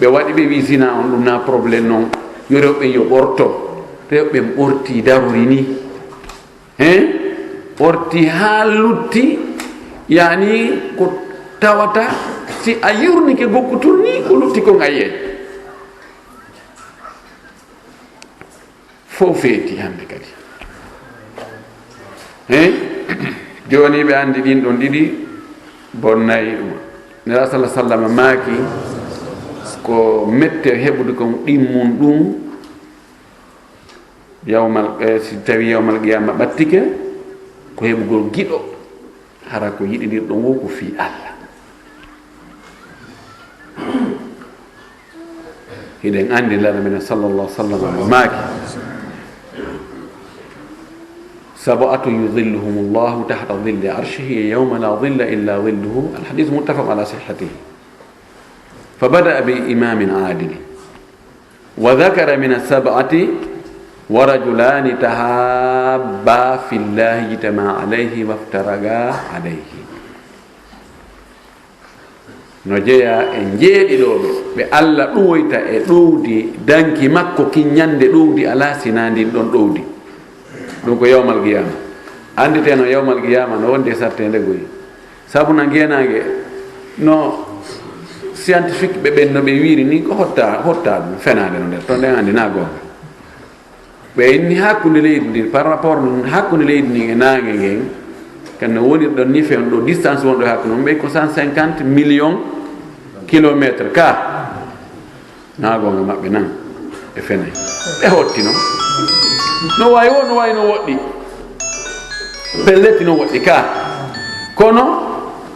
ɓe waɗi ɓe wi zina on, ɗum na problème non. Yo rewɓe yo ɓorto. Rewɓe ɓorti darori ni. Hein? Ɓorti haa lutti, yani ko tawata si a yurnike gokku tun ni ko lutti kon a yiyay. Fof feeti hannde kadi. Hein? Jooni ɓe anndi ɗin ɗon ɗiɗi bonnay ɗum. Nela sallallahu alaihi wasallam maaki ko mette heɓude kon ɗimmun ɗum yawmal, eh, si tawi yawmal qiyama ɓattike ko heɓugol giɗo hara ko yiɗindirɗon wo ko fii Allah. Hiɗen anndi Nulaaɗo men sallallahu alaihi wasallam no maaki, "Sab'atun yudhilluhumullahu tahta dhilli arshihi yawma la dhilla illa dhilluhu." Al-hadith muttafaq ala sihhatihi. Fa bada'a bi imamin adil. Wa dhakara min as-sab'ati wa rajulani tahabba fillahi ijtama'a alayhi waftaraqa alayhi. No jeyaa e njeeɗiɗo ɓe, ɓe Alla ɗuwoyta e ɗowdi danki makko kin ñande ɗowdi alaa sinaa ndin ɗon ɗowdi. Ɗum ko yawmal qiyaama. Annditee no yawmal qiyaama no wondi e satteende goy. Sabu na ngeenaange no scientifique ɓe ɓen no ɓe wiiri ni ko hotta, hotta ɗum fenaande no nder. To nden anndi na goonga. Ɓe inni hakkunde leydi ndin, par rapport hakkunde leydi ndin e naange ngen, kan no wonirɗon ni fewndo ɗo, distance wonɗo e hakkunde mum, ɓe ko cent cinquante millions Kilomeetre ka, na goonga maɓɓe nan e fenay. Ɓe hotti non. No wayi wo, no wayi no woɗɗi. Pellet no woɗɗi ka. Kono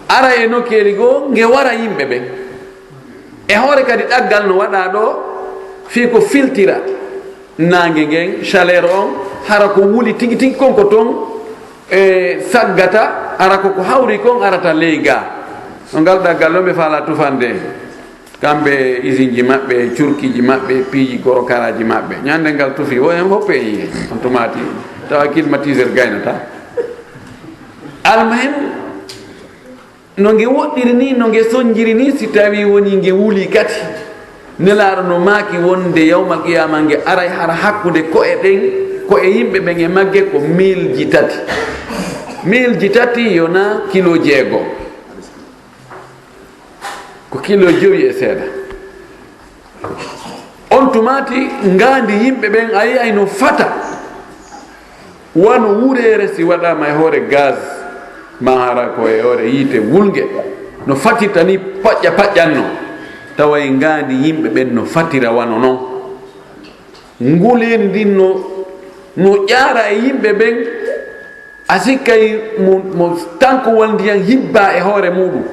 ara e nokkeeli goo, nge wara yimɓe ɓen. E hoore kadi ɗaggal no waɗa ɗo, fii ko filtira naange ngen, chaleur on, hara ko wuli tigi tigi kon ko ton e saggata, hara ko ko hawri kon arata ley gaa. No ngal ɗaggal ɗo ɓe faalaa tufande en. Kamɓe e usine ji maɓɓe, curkiiji maɓɓe, piiji gorokaraaji maɓɓe. Ñande ngal tufi, wo en fof en yi'e. On tumaati, tawa climatiseur gaynata. Almuhim, no nge woɗɗiri ni, no nge sonjiri ni, si tawi woni nge wuli kadi. Nelaaɗo no maaki wonde yawmal qiyaama nge aray hara hakkunde ko'e ɗen, ko'e yimɓe ɓen e magge ko miilji tati. Miilji tati yona kilo jeego. Ko kilo jowi e seeɗa. On tumaati ngaandi yimɓe ɓen a yi'ay no fata. Wano wureere si waɗaama e hoore gaz, ma hara ko e hoore yiite wulnge, no fatirta ni paƴƴa paƴƴanno, taway ngaandi yimɓe ɓen no fatira wano non. Nguleendi ndin no, no ƴaara e yimɓe ɓen, a sikkay mo, mo tankowal ndiyan hibbaa e hoore muuɗum.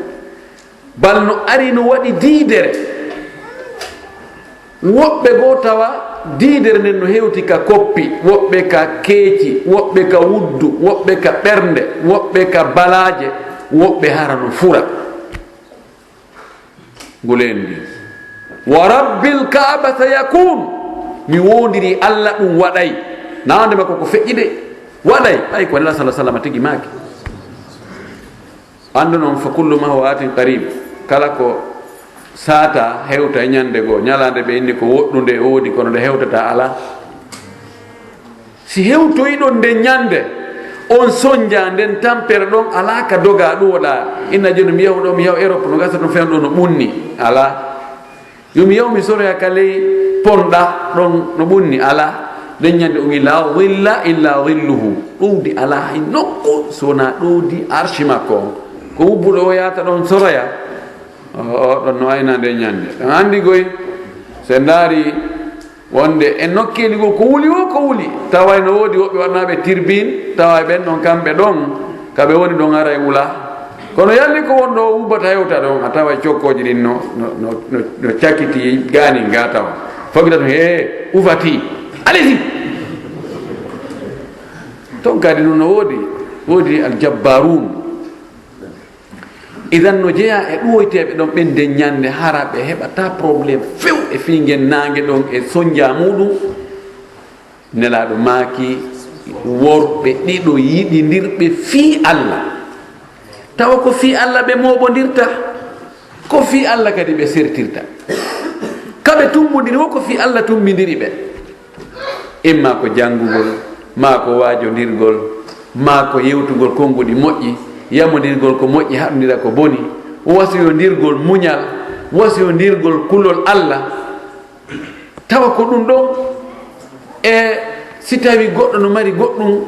Bal no ari no waɗi diidere. Woɓɓe goo tawa diidere nden no hewti ka koppi, woɓɓe ka keeci, woɓɓe ka wuddu, woɓɓe ka ɓernde, woɓɓe ka balaaje, woɓɓe hara no fura. Nguleendi. Wa rabbil Kaaba sayakun. Mi woondiri Alla ɗum waɗay. Naande makko ko feƴƴi de. Waɗay. Ɓay ko Nela sallallahu alaihi wasallam tigi maaki. Anndu noon, fa kullu ma huwa atin qarib. Kala ko saata hewta e ñande goo. Ñalaande ɓe inni ko woɗɗunde e woodi, kono nde hewtata alaa. Si hewtoyiɗon nden ñande, on sonja nden tampere ɗon alaa ka doga ɗuwoɗa. Inna jooni mi yahu ɗo, mi yahu Europe, no gasa ɗum fewndo no ɓunni. Alaa. Yo mi yahu mi soroya ka ley ponɗa ɗon no ɓunni. Alaa. Nden ñande o wi, "La dhilla illa dhilluhu." Ɗowdi alaa hay nokku so wonaa ɗowdi arshi makko on. Ko wubbuɗo o yahata ɗon soroya. O, o ɗon no ayna nden ñande. Ɗon anndi goy, se ndaari wonde e nokkeeli goo ko wuli wo ko wuli. Tawa no woodi woɓɓe waɗnaaɓe tirbin, tawa ɓen ɗon kamɓe ɗon, ka ɓe woni ɗon aray wula. Kono yalli ko wonɗo o wubbata hewta ɗon, a tawa cokkooji ɗin no, no, no, no, no cakiti gaani nga tawa. Fagita ɗum, "Hee, ufati. Alisi!" Ton kadi ɗum no woodi, woodi aljabbarun. Idan no jeyaa e ɗuwoyteeɓe ɗon ɓen nden ñande hara ɓe heɓataa problème few e fii ngen naange ɗon e sonja muuɗum. Nelaaɗo maaki, worɓe ɗiɗo yiɗindirɓe fii Alla. Tawa ko fii Alla ɓe mooɓondirta, ko fii Alla kadi ɓe sertirta. Ka ɓe tumbondiri wo ko fii Alla tumbindiri ɓe. Imma ko janngugol, maa ko waajondirgol, maa ko yewtugol konnguɗi moƴƴi, yamondirgol ko moƴƴi, haɗondira ko boni, wasiyondirgol muñal, wasiyondirgol kulol Alla. Tawa ko ɗum ɗon, e si tawi goɗɗo no mari goɗɗum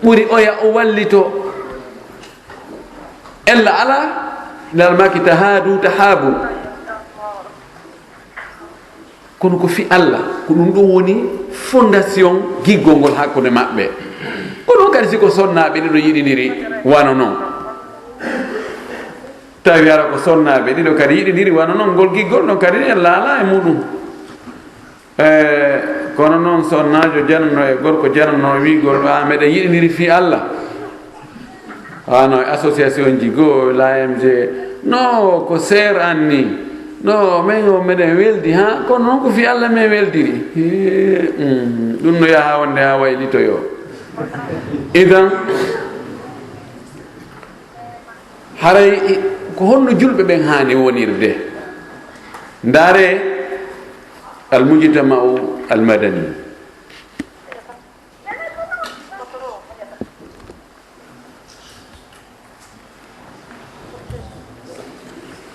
ɓuri oya o wallito, ella alaa, Nelaaɗo maaki, "Tahaadu, tahaabu." Kono ko fii Alla, ko ɗum ɗum woni fondation giggol ngol hakkunde maɓɓe. Ko ɗum kadi si ko sonnaaɓe ɗiɗo yiɗindiri wano non. Tawi hara ko sonnaaɓe ɗiɗo kadi yiɗindiri wano non, ngol giggol non kadi en laalaa e muɗum. E, kono noon sonnaajo janano e gorko janano wiigol, "A, meɗen yiɗindiri fii Alla." Hano e association ji goo, l'A M G, no ko seer an ni. No, men o meɗen weldi, ha? Kono noon ko fii Alla men weldiri. Hee, mm, ɗum no yaha wonde ha waylitoyo. Idan, haray i-, ko honno julɓe ɓen haani wonirde? Ndaare al-mujtama'u al-madani.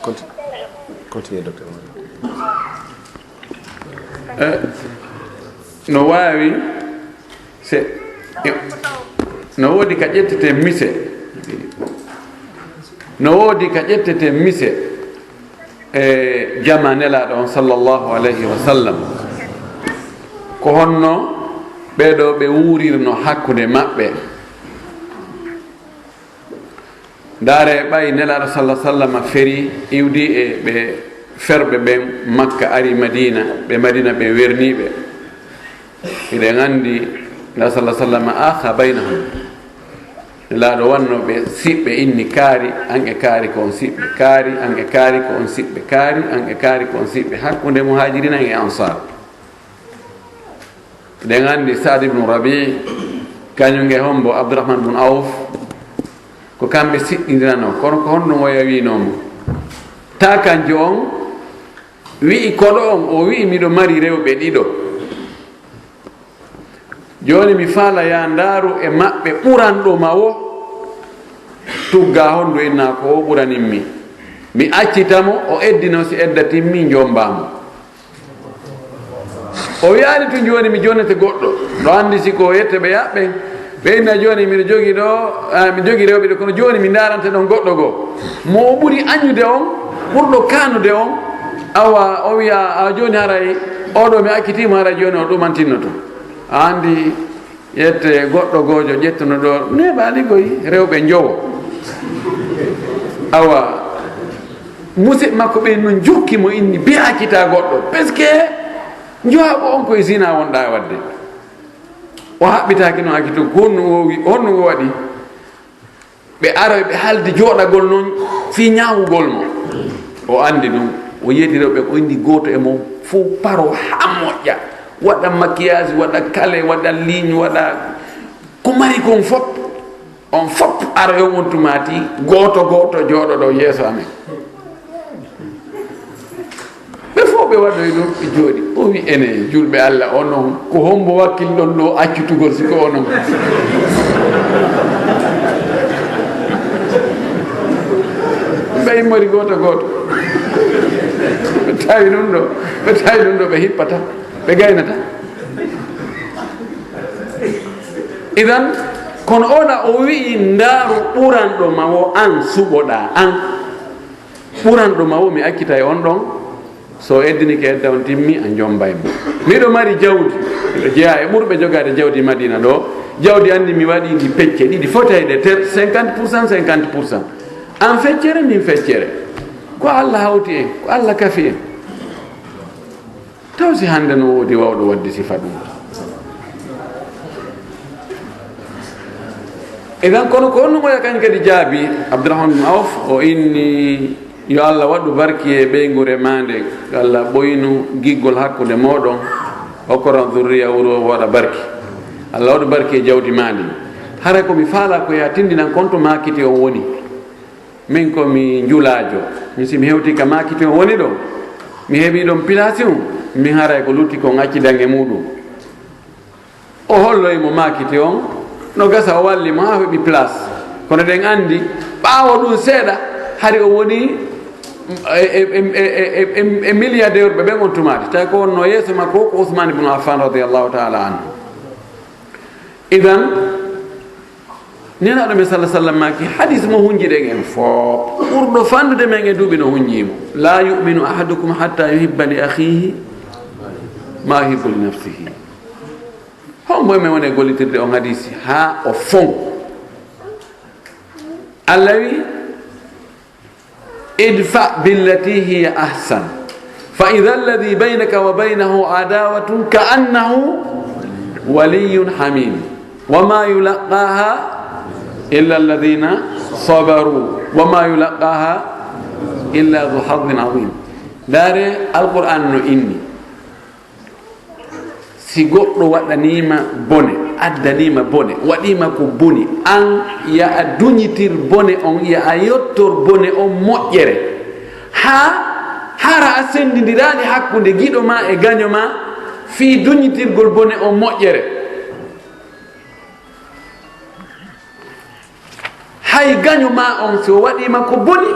Conti-, continue, docteur. Eh, no waawi se, no woodi ka ƴetteten mise. No woodi ka ƴetteten mise. E jama Nelaaɗo on, sallallahu alayhi wa sallam, ko honno ɓee ɗoo ɓe wuurirno hakkunde maɓɓe? Ndaaree, ɓay Nelaaɗo, sallallahu alayhi wa sallam, feri, iwdi e ɓe ferɓe ɓen Makka, ari Madiina, ɓe Madiina ɓe werniiɓe. Hiɗen anndi, Nelaaɗo, sallallahu alayhi wa sallam, akha baynahum. Nelaaɗo wanno ɓe siɓɓe, inni kaari, an e kaari ko on siɓɓe, kaari, an e kaari ko on siɓɓe, kaari, an e kaari ko on siɓɓe, hakkunde Muhaajiriina e Ansaar. Hiɗen anndi Saad ibnu Rabii, kañum e hombo Abdurahman bun Awf, ko kamɓe siɗɗindiranoo, kono ko honɗum o yawinoo mo? Ta kanjo on wi'i koɗo on, o wi'i, "Miɗo mari rewɓe ɗiɗo. Jooni mi faala yaa ndaaru e maɓɓe ɓuranɗo ma wo, tugga honɗum inna ko o ɓuranin mi. Mi accita mo, o eddino, si eddatin mi, njombaa mo." O wi'aali tun, "Jooni mi jonnete goɗɗo." Ɗo anndi si ko yette ɓe yaɓɓe. Ɓe inna, "Jooni miɗo jogi ɗo, ah, mi jogi rewɓe ɗo, kono jooni mi ndaarante ɗon goɗɗo goo. Mo o ɓuri añude on, ɓurɗo kaanude on." Awa, o wi'a, "A jooni haray, oo ɗoo mi accitiimo, haray jooni o ɗumantinno tun." A anndi, yette goɗɗo goojo ƴettuno ɗo neeɓaali koy rewɓe njowo. Awa, musidɓe makko ɓen nun jokki mo, inni, "Bi accita goɗɗo, parce que njohaɓo on koye zina wonɗaa wadde." O haɓɓitaaki non, accito. Ko honno o wi-, honno o waɗi? Ɓe aroy, ɓe haldi jooɗagol non fii ñaawugol mo. O anndi ɗum. O yeeti rewɓe, o inni gooto e mon fow paro haa moƴƴa, waɗa maquillage, waɗa kale, waɗa ligne, waɗa ko mari kon fow. On fow aroy on, on tumaati gooto gooto jooɗoɗo yeeso amen. Ɓe fow ɓe waɗoyi ɗum, ɓe jooɗi. O wi, "Ene, julɓe Alla, onon, ko hombo wakkilɗon ɗo accutugol si ko onon?" Ɓe immori gooto gooto. Ɓe tawi ɗum ɗo, ɓe tawi ɗum ɗo, ɓe hippata, ɓe gaynata. Idan, kono ona o wi'i, "Ndaaru ɓuranɗo ma wo an suɓoɗaa, an." Ɓuranɗo ma wo mi accitay on ɗon, so eddinike edda on timmi, a njombay mo. Miɗo mari jawdi, miɗo jeyaa e ɓurɓe jogaade jawdi Madina ɗo. Jawdi anndi mi waɗi ndi pecce ɗiɗi, fotayde ter, cinquante pour cent, cinquante pour cent. An feccere, min feccere. Ko Alla hawti en, ko Alla kafi en. Taw si hannde no woodi wawɗo waɗde sifa ɗum? Idan, kono ko honno moya kañ kadi jaabi Abdurahman bin Awf, o inni, "Yo Allah waɗu barki e ɓeynguure maa nden, yo Allah ɓoynu giggol hakkunde mooɗon, okkoran zurriya wuro waɗa barki. Allah waɗu barki e jawdi maa ndin. Hara ko mi faala ko ya tindinan konto maakiti on woni." Min ko mi njulaajo. Min si mi hewtii ka maakiti on woni ɗo, mi heɓii ɗon pilaasi on, min haray ko lutti kon accidan e muuɗum. O holloyi mo maakiti on, no gasa o walli mo haa o heɓi pilaas. Kono ɗen anndi, ɓaawo ɗum seeɗa, hari o woni e, e, e, e, e, e, e milliardaire ɓe ɓen on tumaati. Tawi ko wonno yeeso makko ko Usmaan ibn Affan radiyallahu ta'ala anhu. Idan, Nelaaɗo men sallallahu alaihi wasallam maaki, hadis mo hunji ɗen en fow, ɓurɗo fandude men e duuɓi no hunji mo, "La yu'minu ahadukum hatta yuhibba li akhihi ma yuhibbu li nafsihi." Hombo e men woni e gollitirde on hadisi haa o fon? Allah wi, "Idfa billati hiya ahsan, fa idha alladhi baynaka wa baynahu adawatun ka annahu waliyyun hamim, wa ma yulaqqaha illa alladhina sabaru, wa ma yulaqqaha illa dhu hadhin azim." Ndaare, Alqur'an no inni, si goɗɗo waɗaniima bone, addaniima bone, waɗiima ko boni, an ya a duñitir bone on, ya a yottor bone on moƴƴere. Haa hara a senndindiraali hakkunde giɗo ma e gaño ma fii duñitirgol bone on moƴƴere. Hay gaño ma on, si o waɗiima ko boni,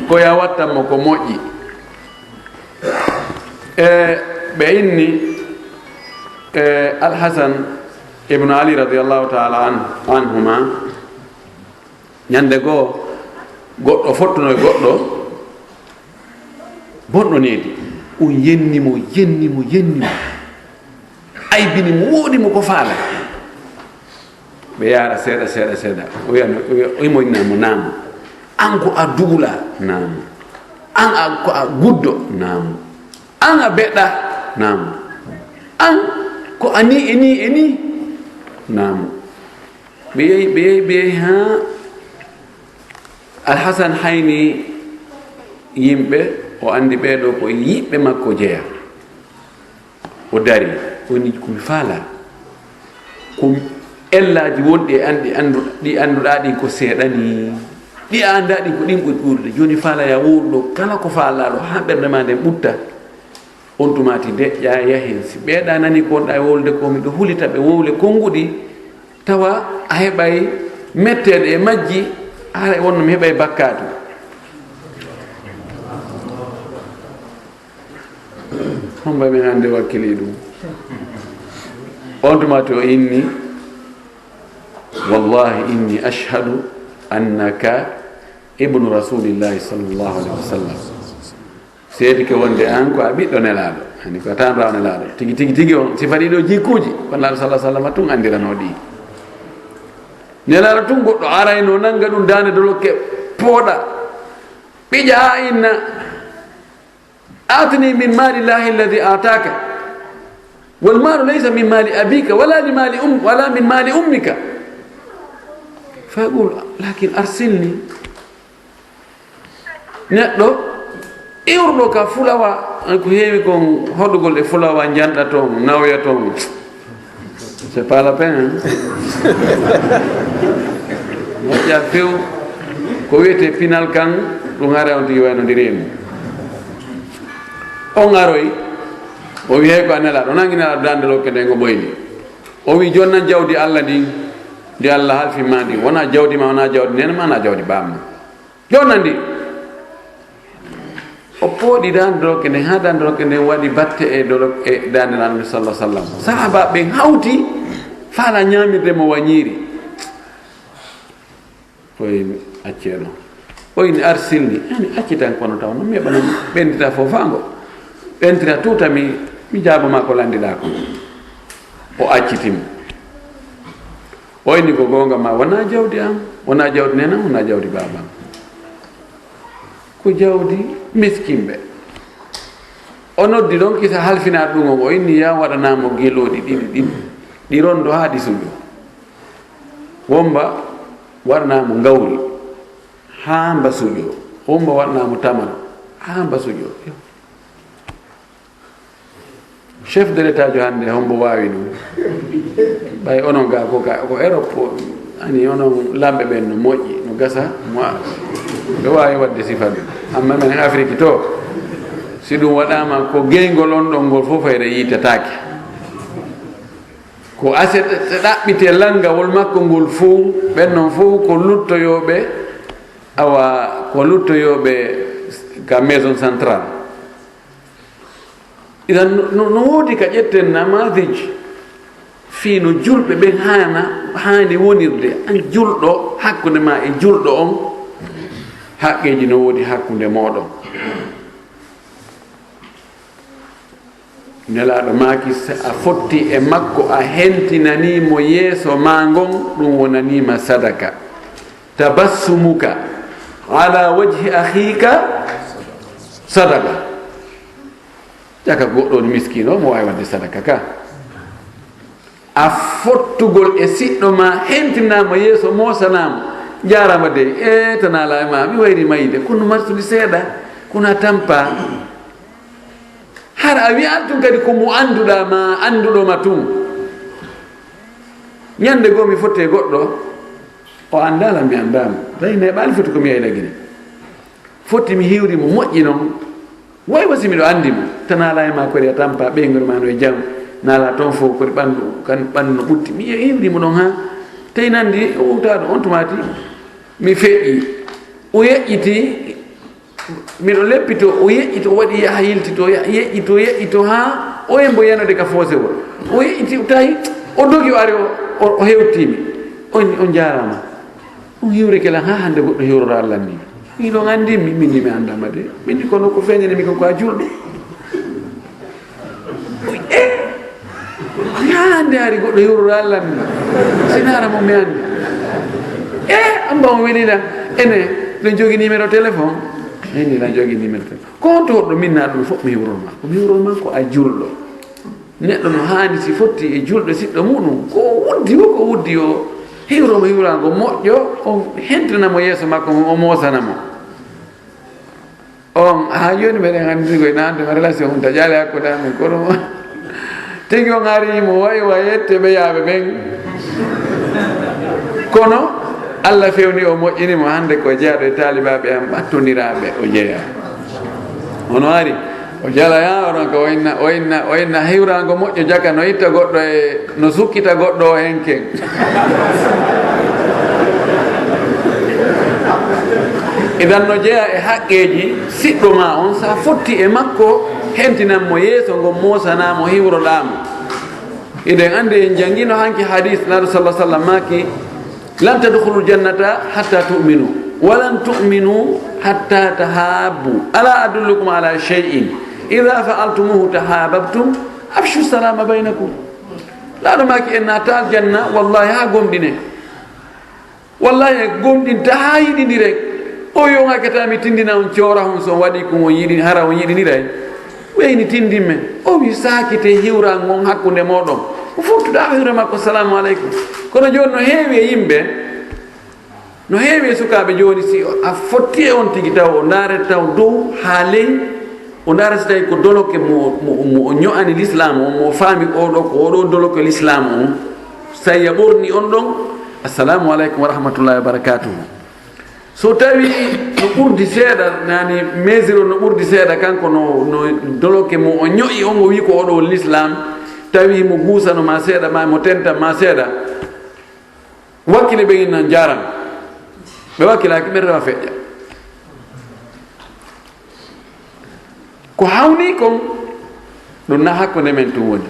ko ya wattan mo ko moƴƴi. E ɓe inni, e Alhasan ibnu Ali radiyallahu ta'ala an-, anhuma, ñande goo, goɗɗo fottuno e goɗɗo, Bonɗo needi, un yenni mo, yenni mo, yenni mo. Aybini mo, wooɗi mo ko faala. Ɓe yaara seeɗa, seeɗa, seeɗa. O wiya, o wiya, o wiya mo, "Naamu, naamu. An ko a duula?" "Naamu." "An a, ko a guddo?" "Naamu." "An a beɗɗa?" "Naamu." "An ko a ni e ni e ni?" "Naamu." Ɓe yehi, ɓe yehi, ɓe yehi haa Alhasan hayni yimɓe, o anndi ɓee ɗoo ko yiɓɓe makko jeya. O dari, o ni, "Ko mi faala, ko ellaaji wonɗi e an ɗi anndu-, ɗi annduɗaa ɗin ko seeɗa ni. Ɗi a anndaa ɗin ko ɗin ɓuri ɗuuɗude. Jooni faala ya wowlu ɗoo kala ko faalaa ɗoo haa ɓernde maa nden ɓutta." On tumaati deƴƴa yahin. Si ɓeeɗa nani ko wonɗa e wowlude ko, miɗo hulita ɓe wowle konnguɗi, tawa a heɓay metteeɗe e majji, haray wonno mi heɓay bakkaatu. Hombo men hannde wakkili ɗum? On tumaati o inni, "Wallahi inni ashhadu annaka ibnu Rasulillahi sallallahu alaihi wasallam." Seedike wonde an ko a ɓiɗɗo Nelaaɗo, hani ko a taanraawo Nelaaɗo. Tigi, tigi, tigi on, sifa ɗiɗo jikkuuji, ko Nelaaɗo sallallahu alaihi wasallam tun anndiranoo ɗi. Nelaaɗo tun goɗɗo arayno nanga ɗum daande dolokke pooɗa, ɓiƴa haa inna, "Aatini min maali llahi alladi aataaka, wal maalu laysa min maali abiika, wala li maali um, wala min maali ummika." Fa yaqul, "Lakin arsilni." Neɗɗo iwruɗo ka fulawa, ko heewi kon hoɗugol e fulawa, njanɗa toon, nawya toon. C'est pas la peine, hein? Moƴƴa few. Ko wiyetee pinal kan, ɗum hara on tigi wayno ndi reemi. On aroy, o wi, "Hey, ko a Nelaaɗo." O nangi Nelaaɗo daande lokke nden, o ɓoyli. O wi, "Jooni nan jawdi Allah ndin, ndi Allah halfin ma ndin, wonaa jawdi ma, wonaa jawdi neene ma, wonaa jawdi baaba ma." Jonnandi. O pooɗi daande dolokke nden, haa daande dolokke nden waɗi batte e dolo-, e daande Annabi sallallahu alaihi wasallam. Sahaaba ɓen hawti, faala ñaamirde mo wa ñiiri. O inni, "Accee ɗon." O inni, "Arsilni." Yani, "Accitan kono taw non, mi heɓa non ɓendita fofaango. Ɓentira tuuta mi, mi jaabo ma ko lanndiɗaa ko." O acciti mo. O inni, "Ko goonga ma, wonaa jawdi am, wonaa jawdi neenam, wonaa jawdi baabam. Ko jawdi miskinɓe." O noddi ɗon kisa halfinaa ɗum on, o inni, "Yaa waɗanaa mo gelooɗi ɗiɗi ɗin, ɗi rondo haa ɗi suƴo. Womba waɗanaa mo ngawri, haa mba suƴo. Womba waɗanaa mo tamaro, haa mba suƴo." Chef de l'État jo hannde, hombo waawi ɗum? Ɓay onon ga ko ka, ko Europe, ani onon lamɓe ɓen no moƴƴi, no gasa, mo a-, ɓe waawi waɗde sifa ɗum. Amma men Afrique to, si ɗum waɗaama, ko geyngol on ɗon ngol fof fayre yiitataake. Ko aset ɗaɓɓite lanngawol makko ngol fof, ɓen non fof ko luttoyooɓe, awa, ko luttoyooɓe ka maison centrale. Idan, no, no, no woodi ka ƴetten namadij fii no julɓe ɓen haana, haani wonirde. An julɗo, hakkunde ma e julɗo on, haqqeeji no woodi hakkunde mooɗon. Nelaaɗo maaki, si a fotti e makko, a hentinanii mo yeeso maa ngon, ɗum wonanii ma sadaka. Tabassumuka ala wajhi akhiika sadaka. Ƴaka goɗɗo on miskiino, mo waawi waɗde sadaka ka. A fottugol e siɗɗo ma, hentinaa mo yeeso, moosanaa mo. Jaaraama dey, e tanaa laa e ma, mi wayri mayde, kono marsude seeɗa, kono a tampa. Hara a wi'aali tun kadi ko mo annduɗaa ma, annduɗo ma tun. Ñande goo mi fotti e goɗɗo, o anndaa lan, mi anndaa mo. Tawi neeɓaali foti ko mi yayla Gine. Foti mi hiwri mo moƴƴi non. Way wa si miɗo anndi mo, tan alaa e maa kori a tampa, ɓeynguure maa no e jam, naalaa toon fof kori ɓanndu, kan ɓanndu no ɓutti. Mi hiwri mo ɗon haa tawi nanndi o wowtaaɗo on tumaati. Mi feƴƴi, o yeƴƴiti, miɗo leppito, o yeƴƴito, o waɗi yaha yiltito, ya-, yeƴƴito, yeƴƴito haa o e mbo yanode ka foosewol. O yeƴƴiti, o tawi o dogi, o ari, o, o, o hewtii mi. On, on njaaraama. On hiwrike lan haa hannde goɗɗo hiwrora Allah ni. Ɗum anndi mi, min ni mi anndaa ma de. Min ni kono ko feeñani mi ko, ko a juulɗo. E, yaa hannde hari goɗɗo hiwrora Allah ni. Sinaara mo mi anndi. E, amba on weli lan. Ene, ɗon jogi numéro téléphone. Ene, lan jogi numéro téléphone. Ko on to hoɗɗo min naa ɗum fof mi hiwror ma. Ko mi hiwror ma ko a juulɗo. Neɗɗo no haani si fotti e juulɗo siɗɗo muɗum. Ko o wuddi o, ko wuddi o. Hiwro mo hiwraango moƴƴo, o hentina mo yeeso makko, o moosana mo. On, haa jooni meɗen anndi koye nande ma relation hunta jaale hakkunde amen, kono tigi on ari mo wayi wa yette ɓe yaaɓe ɓen. Kono Allah fewni o moƴƴini mo hannde ko jeyaaɗo e taalibaaɓe am ɓattondiraaɓe o jeyaa. Ono ari, o jala ya, onon ko o inna, o inna, o inna hiwraango moƴƴo jaka no itta goɗɗo e, no sukkita goɗɗo o henken. Idan no jeya e haqqeeji siɗɗo ma on, sa fotti e makko, hentinan mo yeeso ngon, moosana mo, hiwroɗaa mo. Iɗen anndi en janngino hanki hadis, Naaru sallallahu alaihi wasallam maaki, "Lan tadkhulul jannata hatta tu'minu, wa lan tu'minu hatta tahabbu. Ala adullukum ala shay'in, idha fa'altumuhu tahabbtum, afshu salama bainakum." Laaɗo maaki en naata aljanna, wallahi haa gomɗine. Wallahi en gomɗinta haa yiɗindire. O yo ŋakkata mi tindina on, coora on, so on waɗi ko on yiɗi, hara on yiɗiniray. Weyni tindin men. O wi saakite hiwra ngon hakkunde mooɗon. O fottuɗa hiwra makko, "Salamu aleykum." Kono jooni no heewi e yimɓe, no heewi e sukaaɓe jooni, si a fotti e on tigi taw o ndaare taw dow haa ley, o ndaara si tawi ko doloke mo, mo, mo o ño'ani l'islam on, mo o faami oɗo ko oɗo doloke l'islam on. So tawi a ɓorni on ɗon, "Assalamu aleykum wa rahmatullahi wa barakatuhu." So tawi no ɓurdi seeɗa, nani mesure no ɓurdi seeɗa, kanko no, no doloke mo o ño'i on, o wi ko oɗo woni l'islam, tawi mo guusano ma seeɗa, ma mo tenta ma seeɗa, wakkile ɓe innan jaran. Ɓe wakkilaaki, ɓe rewa feƴƴa. Ko hawni kon, ɗum na hakkunde men tun woni.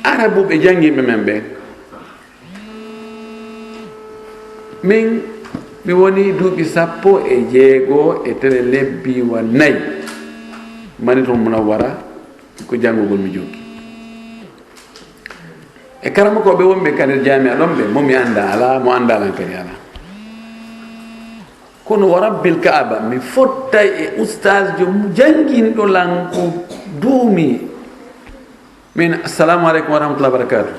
Arabuɓe jannginɓe men ɓen. Min, mi woni duuɓi sappo e jeego e tele lebbi wa nayi. Madinatul Munawwara, ko janngugol mi jokki. E karamokooɓe wonɓe ka nder jaami'a ɗon ɓe, mo mi annda alaa, mo annda lan kadi alaa. Kono wa rabbil Ka'aba, mi fottay e ustaasjo mu-, jannginɗo lan ko duumi. Min, "Assalamu aleykum wa rahmatullahi wa barakatuh."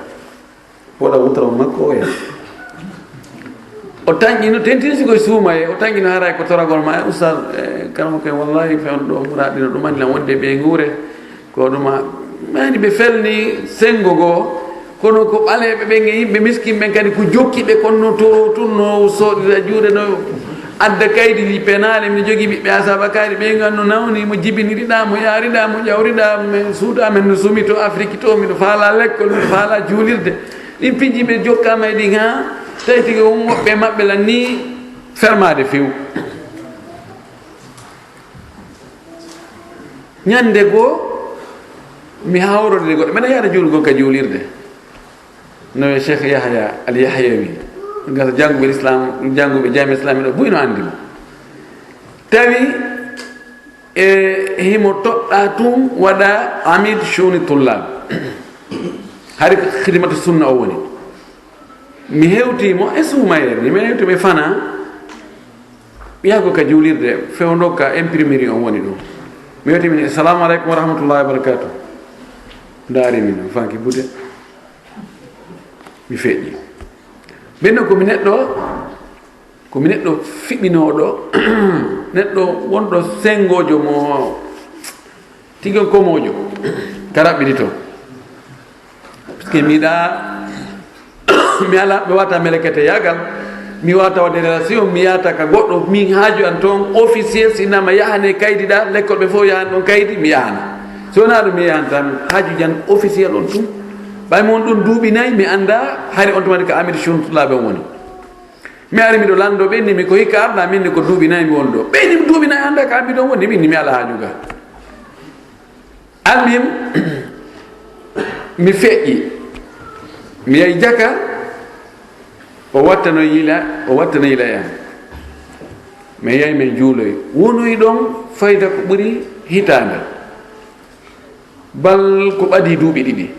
Woɗa wutoro makko oya. O tanƴino, tentini si koye suumaye, o tanƴino haray ko toragol ma, "Eh, ustaas, eh, karamoko en, wallahi, fewndo ɗo, muraɗino ɗum, anndi lan wonde ɓe nguure." Ko ɗum a, maani ɓe felni senngo goo, kono ko ɓaleeɓe ɓen e yimɓe miskin ɓen kadi ko jokki ɓe, kono no toro tun, no soodira juuɗe, no adda kaydi ɗi penaale, mi jogii ɓiɓɓe asaaba kaydi, ɓe ngan no nawni mo, jibiniɗaa mo, yaariɗaa mo, ƴawriɗaa mo, men suudu amen no sumi to Afrik to, miɗo faalaa lekkol, miɗo faalaa juulirde. Ɗin piiji ɓe jokkaama e ɗin haa tawi tigi on woɓɓe maɓɓe lan nii fermaade few. Ñande goo, mi hawrode goɗɗo, mbeɗa yaada juulgol ka juulirde. No e Cheikh Yahya Al Yahyawi, gasa jannguɓe l'islam, jannguɓe jaami islam ɗo, buy no anndi mo. Tawi e himo toɗɗaa tun waɗa amid shuni tullab. Hari ko khidmatu sunna o woni. Mi hewtii mo e suumayee, mi hewtii mo e fanaa. Ɓiyago ka juulirde, fewndo ka imprimerie on woni ɗum. Mi weti min, "Assalamu aleykum wa rahmatullahi wa barakatuh." Ndaari min, fanki bude. Mi feƴƴi. Ɓenno ko mi neɗɗo, ko mi neɗɗo fiɓinooɗo, neɗɗo wonɗo sengoojo mo tigi on komoojo, ka raɓɓiɗi to. Parce que mi yiɗaa, mi ala, mi wata melekete yagal, mi wata wadde relation, mi yata ka goɗɗo, min haaju an toon, officiel, si nama yahane kaydi ɗa, lekkol ɓe fof yahani ɗon kaydi, mi yahana. Si wonaa ɗum, mi yahanta, mi haaju jan officiel on tun. Ɓay mo on ɗon duuɓi nayi, mi annda, hari on tuma ka Amir Shuntula ɓe woni. Mi ari miɗo lanndo ɓe, ni mi ko hikka arɗa, min ni ko duuɓi nayi mi woni ɗo. Ɓe ni duuɓi nayi annda ka Amir ɗon woni, min ni mi ala haaju ga. Almim, mi feƴƴi. Mi yahi jaka, o wattano yila, o wattano yila yam. Min yahi min juuloyi. Wonoyi ɗon fayda ko ɓuri hitaande. Bal ko ɓadii duuɓi ɗiɗi.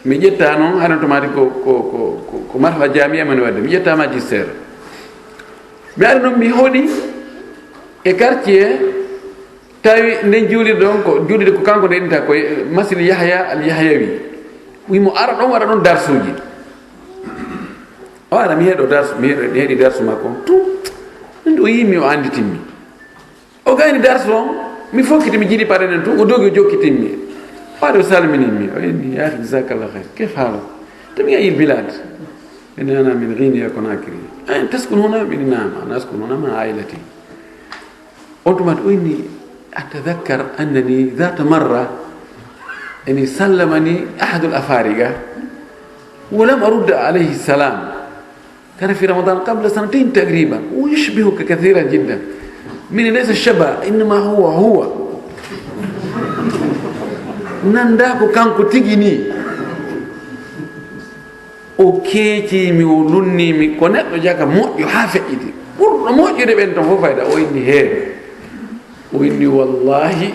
Mi ƴetta noon, haɗa to maati ko, ko, ko, ko, ko marhala jaamiya mani waɗde. Mi ƴetta magistère. Mi ari noon, mi hoɗi e quartier, tawi nden juulirde on ko, juulirde ko kanko nde ɗinta ko Masjid Yahya al Yahyawi. Wimo ara ɗon, waɗa ɗon darsuuji. O ara, mi heɗo darsu, mi heɗo, mi heɗi darsu makko on. Tun, min o yii mi, o annditin mi. O gayni darsu on, mi fokkiti, mi jiiɗi paɗe nden tun, o dogi, o jokkitin mi. O ari, o salminin mi, o inni, "Ya akhi, jazakallah khair. Kayfa haluk? Antum min ayyi al bilad?" Min, "Ana min Guinea Conakry." "Aina taskun huna?" Min, "Naam, ana askun huna ma ailati." On tuma o inni, "Atadhakkar annani dhata marra, yani, sallamani ahadul afariga, wa lam arudda alayhi salam. Kana fi Ramadan qabla sanatayn taqriban, wa yushbihuka kathiran jiddan." Min, "Laysa shaba, innama huwa huwa." Nanda ko kanko tigi ni. O keecii mi, o lunnii mi, ko neɗɗo jaka moƴƴo haa feƴƴiti. Ɓurɗo moƴƴude ɓen ton fof fayda, o inni heen. O inni, "Wallahi,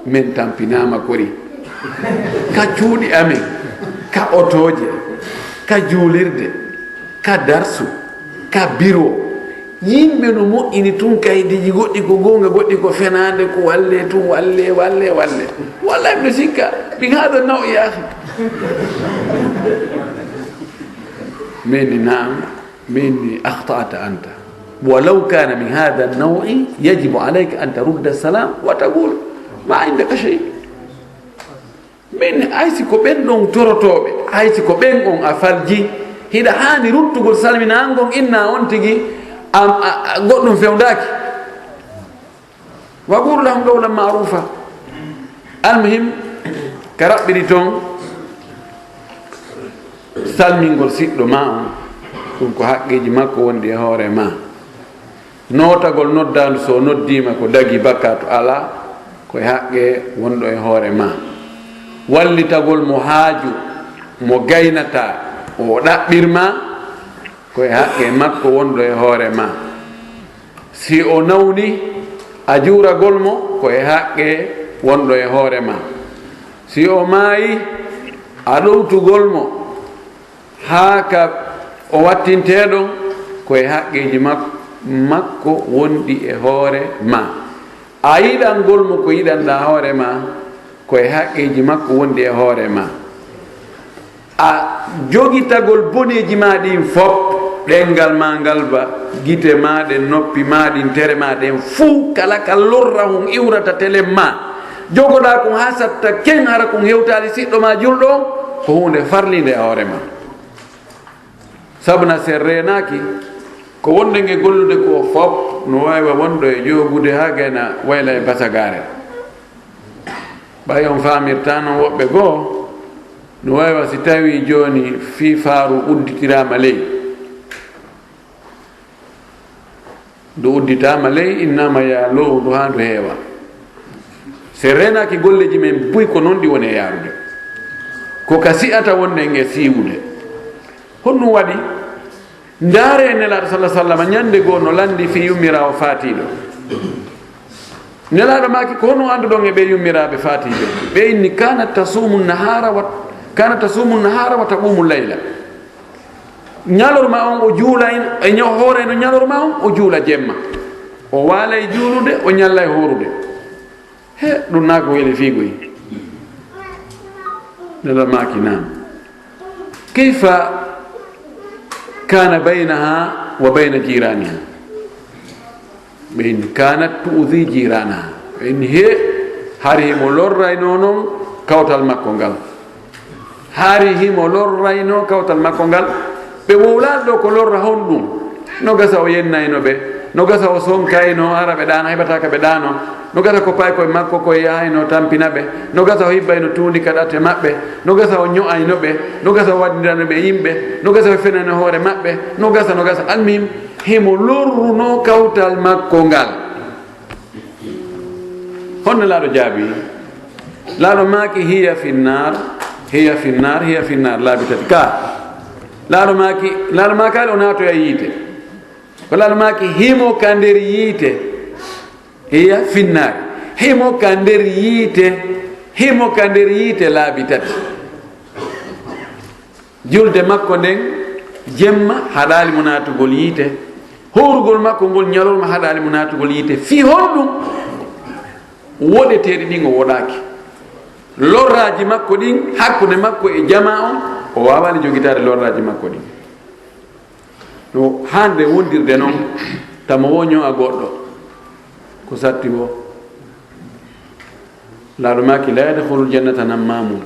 min tampinaama kori. Ka cuuɗi amen, ka otooje, ka juulirde, ka darsu, ka biro." Yimɓe no moƴƴini tun kaydiiji goɗɗi ko goonga, goɗɗi ko fenaande, ko walle tun, walle, walle, walle. Wallahi, miɗo sikka, min haada naw, ya akhi. Min ni, "Naam." Min ni, "Akhta'ta anta. Walaw kana min hadha an-naw'i, yajibu alayka an tarudda salam wa taqul ma indaka shay." Min, hay si ko ɓen ɗon torotooɓe, hay si ko ɓen on a falji, hiɗa haani ruttugol salminaango on, inna on tigi, am, a, a, goɗɗum fewndaaki. "Wa qul lahum qawlan ma'rufa." Almuhim, ka raɓɓiri ton, salmingol siɗɗo ma on, ɗum ko haqqeeji makko wondi e hoore ma. Nootagol noddaandu, so o noddiima ko dagi, bakkaatu alaa, ko e haqqe wonɗo e hoore ma. Wallitagol mo haaju mo gaynataa, o ɗaɓɓir ma, ko e haqqe makko wonɗo e hoore ma. Si o nawni, a juuragol mo, ko e haqqe wonɗo e hoore ma. Si o maayi, a ɗowtugol mo haa ka o wattintee ɗon, ko e haqqeeji mak-, makko wonɗi e hoore ma. A yiɗangol mo ko yiɗanɗaa hoore ma, ko e haqqeeji makko wonɗi e hoore ma. A jogitagol boneeji ma ɗin fof, ɗenngal ma ngal ba, gite ma ɗen, noppi ma ɗin, tere ma ɗen, fuu kala ka lorra hun iwrata telen ma. Jogoɗaa kun haa satta ken, hara kun hewtaali siɗɗo ma julɗo on, ko huunde farliinde e hoore ma. Sabu na sen reenaaki, ko wonde nge gollude ko fof, no waawi wa wonɗo e ƴoogude haa gayna wayla e basagaare. Ɓay on faamirtaa non woɓɓe goo, no waawi wa si tawii jooni fii faaru udditiraama ley. Ndu udditaama ley, innaama yaa loowu ndu haa ndu heewa. Si reenaaki golleeji men buy, ko non ɗi woni e yaarude. Ko ka si'ata wonde nge siiwude. Honɗum waɗi? Ndaaree Nelaaɗo sallallaahu alayhi wa sallam, ñande goo no lanndi fii yummiraawo faatiiɗo. Nelaaɗo maaki, "Ko honɗum annduɗon e ɓee yummiraaɓe faatiiɓe?" Ɓe inni, "Kanat tasuumu nahaara wa, kanat tasuumu nahaara wa taquumu layla." Ñalorma on o juula en, e ñaw-, hoore no ñalorma on, o juula jemma. O waalay juulude, o ñallay hoorude. He, ɗum naa ko weli fii goy. Nelaaɗo maaki, "Naam." Kayfa kana baynaha wa bayna jiraniha? Ɓe inni, "Kanat tu'zi jiranaha." Ɓe inni, "He, hari himo lorraynoo non kawtal makko ngal." Hari himo lorraynoo kawtal makko ngal. Ɓe wowlaali ɗoo ko lorra honɗum? No gasa o yennayno ɓe, no gasa o sonkayno, hara ɓe ɗaano, heɓataa ka ɓe ɗaano. No gasa ko paykoye makko koye yahayno tampina ɓe. No gasa o hibbayno tuundi ka ɗate maɓɓe. No gasa o ño'ayno ɓe. No gasa o waɗindirano ɓe yimɓe. No gasa o fenano hoore maɓɓe. No gasa, no gasa. Almuhim, himo lorrunoo kawtal makko ngal. Honno Nelaaɗo jaabi? Nelaaɗo maaki, "Hiya finnaar, hiya finnaar, hiya finnaar," laabi tati. Ka Nelaaɗo maaki, Nelaaɗo maakaali o naatoya yiite. Ko Nelaaɗo maaki, "Himo ka nder yiite." Hiya finnaari. Himo ka nder yiite, himo ka nder yiite laabi tati. Julde makko nden jemma haɗaali mo naatugol yiite. Hoorugol makko ngol ñalorma haɗaali mo naatugol yiite. Fii honɗum? Woɗeteeɗi ɗin o woɗaaki. Lorraaji makko ɗin hakkunde makko e jamaa on, o waawaali jogitaade lorraaji makko ɗin. No hande wondirde non, tama wo ño'a goɗɗo, ko satti wo. Laaɗo maaki, "La yadkhulul jannata nammaamun."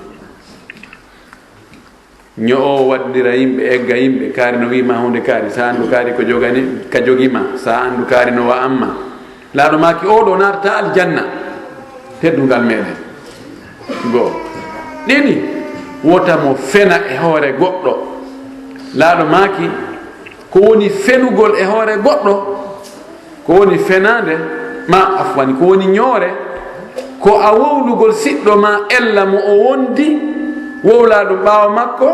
Ño'o waddira yimɓe, egga yimɓe, kaari no wi'ima hunde kaari, sa andu kaari ko jogani, ka jogima, sa andu kaari no wa amma. Laaɗo maaki, "O ɗo naatata aljanna." Teddungal meɗen. Go. Ɗiɗi, wota mo fena e hoore goɗɗo. Laaɗo maaki, ko woni fenugol e hoore goɗɗo? Ko woni fenaande, ma afwan, ko woni ñoore? Ko a wowlugol siɗɗo ma ella mo o wondi, wowla ɗum ɓaawo makko,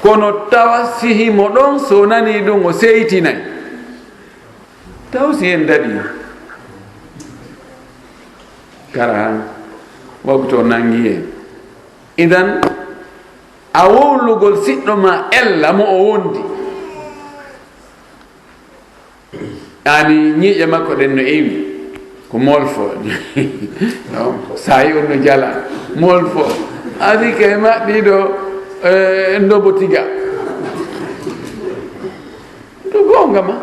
kono tawa si himo ɗon, so nani ɗum o seytinay. Taw si en daɗi, kara han, waktu o nangi en. Idan, a wowlugol siɗɗo ma ella mo o wondi. Ani ñiiƴe makko ɗen no ewi, ko molfo. Saayi on no jala, molfo. Ari kay maɗɗiɗo, eh, ndobo tiga. Ɗum goonga ma.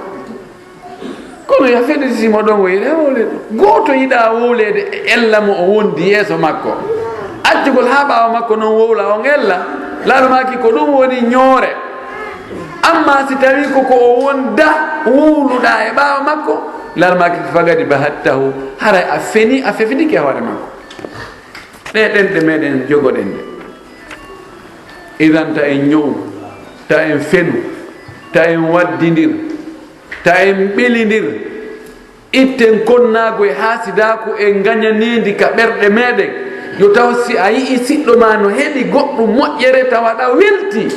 Kono ya fedde si mo ɗon woyre wowle. Gooto yiɗa wowleede e ella mo o wondi yeeso makko. Accugol haa ɓaawo makko non wowla on ella. Laaɗo maaki ko ɗum woni ñoore. Amma si tawi ko ko o wonda wowluɗa e ɓaawo makko, laaɗo maaki ko fagadi bahattahu, haray a feni, a fefidike hoore makko. Ɗe ɗenɗe meɗen jogoɗen ɗe. Idan ta en ño'u, ta en fenu, ta en waddindir, ta en ɓilindir. Itten konnaagu e haasidaaku e ngañaneendi ka ɓerɗe meɗen. Yo taw si a yi'i siɗɗo ma no heɓi goɗɗum moƴƴere tawa ɗa welti.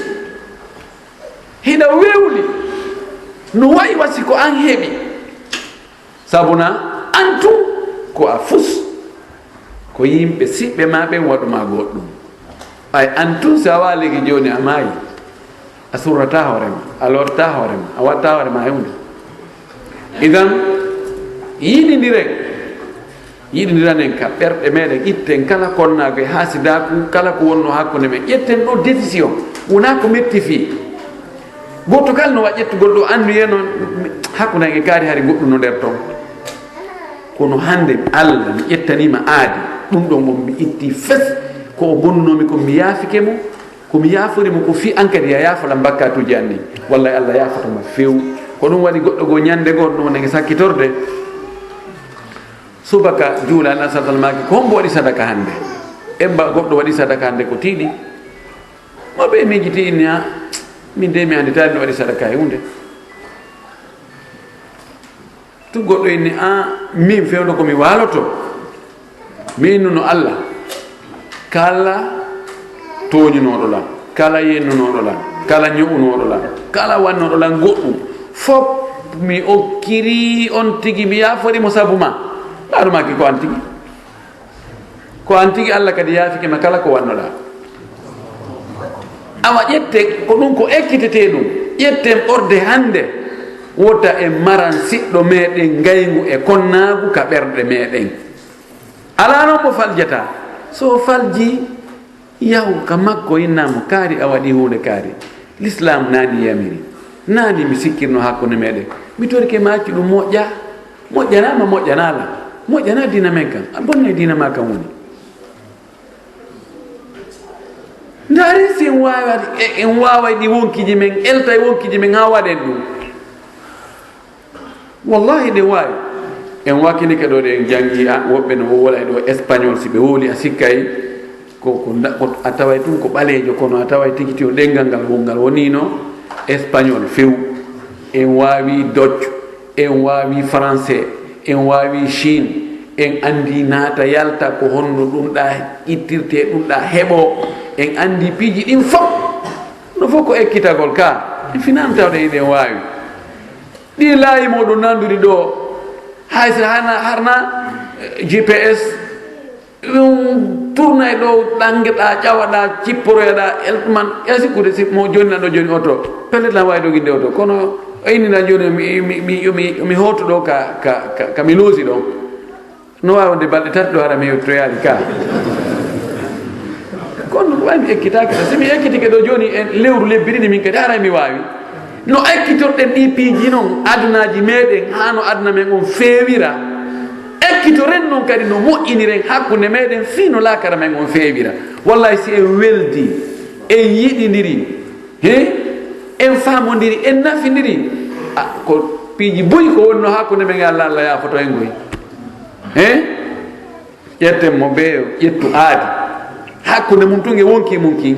Hiɗa wewli. No wayi wasi ko an heɓi. Sabuna an tun ko a fus. Ko yimɓe siɓɓe ma ɓen waɗu ma goɗɗum. Ay, an tun si a waalike jooni a maayi, a surrata hoore ma, a lorta hoore ma, a watta hoore ma e hunde. Idan, yiɗindiren, yiɗindiranen ka ɓerɗe meɗen, itten kala konnaagu e haasidaaku, kala ko wonno hakkunde men, ƴetten ɗo décision, wona ko metti fii. Gooto kala no waɗi ƴettugol ɗo annduyee noon, hakkunde en e kaari hari goɗɗum no nder ton. Kono hannde Allah mi ƴettaniima aadi, ɗum ɗon on mi itti fes, ko o bonnunoomi kon mi yaafike mo, ko mi yaafori mo ko fii an kadi a yaafolan bakkatuuji an ɗin. Wallahi Allah yaafoto ma few. Ko ɗum waɗi goɗɗo goo ñannde goo ɗum wonde sakkitorde. Subaka juula Allah sallallahu maaki, "Ko hombo waɗi sadaka hannde?" Emba goɗɗo waɗi sadaka hannde ko tiiɗi. Mo ɓe miijiti inni, "A, min de mi anndi taali no waɗi sadaka e huunde." Tu goɗɗo inni, "A, min fewndo ko mi waaloto." Mi innuno Allah. Kala tooñunooɗo lan, kala yennunooɗo lan, kala ño'unooɗo lan, kala wannooɗo lan goɗɗum, fop mi okkiri on tigi, mi yaafori mo sabu ma. Laaɗo maaki ko an tigi. Ko an tigi Allah kadi yaafike ma kala ko wannoɗaa. Awa ƴette ko ɗum ko ekkitetee ɗum. Ƴetten ɓorde hannde. Wota en maran siɗɗo meɗen ngayngu e konnaagu ka ɓerɗe meɗen. Alaa non mo faljata. So o falji, yahu ka makko, inna mo, "Kaari, a waɗi huunde kaari. Lislaam naani yamiri. Naani mi sikkirno hakkunde meɗen. Mi torike ma accu ɗum moƴƴa. Moƴƴanaama, moƴƴanaala. Moƴƴanaa diina men kan. A bonnay diina ma kan woni." Ndaari si en waawaay, e, en waawaay ɗi wonkiiji men, eltay wonkiiji men haa waɗen ɗum. Wallahi ɗen waawi. En wakinike ɗo ɗen janngi, a, woɓɓe no wowlay ɗo espagnol, si ɓe wowli a sikkay ko, ko nda-, ko a taway tun ko ɓaleejo, kono a taway tigi tigi ɗenngal ngal wonngal woniino espagnol few. En waawi Dutch, en waawi français, en waawi Chine, en anndi naata yalta ko honno ɗum ɗa ittirte, ɗum ɗa heɓo, en anndi piiji ɗin fof. No fof ko ekkitagol ka, e finaan tawde eɗen waawi. Ɗi laayi moɗon nannduri ɗo, Hay so hana harna, eh, G P S, ɗum tourna e ɗo, ɗanngeɗaa, ƴawaɗaa, cipporoyaɗaa, eltman, e sikkude si mo jonni ɗo jonni oto. Pellet lan waawi doginde oto. Kono o innina jooni mi, mi, mi, mi, mi hooto ɗo ka, ka, ka, ka mi loosi ɗo. No waawi wonde balɗe tati ɗo hara mi yewtoyaali ka. Kono ɗum wawi mi ekkitaaki tan. Si mi ekkitike ɗo jooni e lewru lebbi ɗiɗi min kadi haray mi waawi. No ekkitorɗen ɗi piiji noon, adunaaji meɗen, haa no aduna men on feewira. Ekkitoren noon kadi no moƴƴiniren hakkunde meɗen fii no laakara men on feewira. Wallahi si en weldi, en yiɗindiri, he? En faamondiri, en nafindiri. A, ko piiji buy ko wonno hakkunde men e Allah, Allah yaafoto en koy. He? Ƴetten mo beeyo, ƴettu aadi. Hakkunde mum tun e wonki mum kin.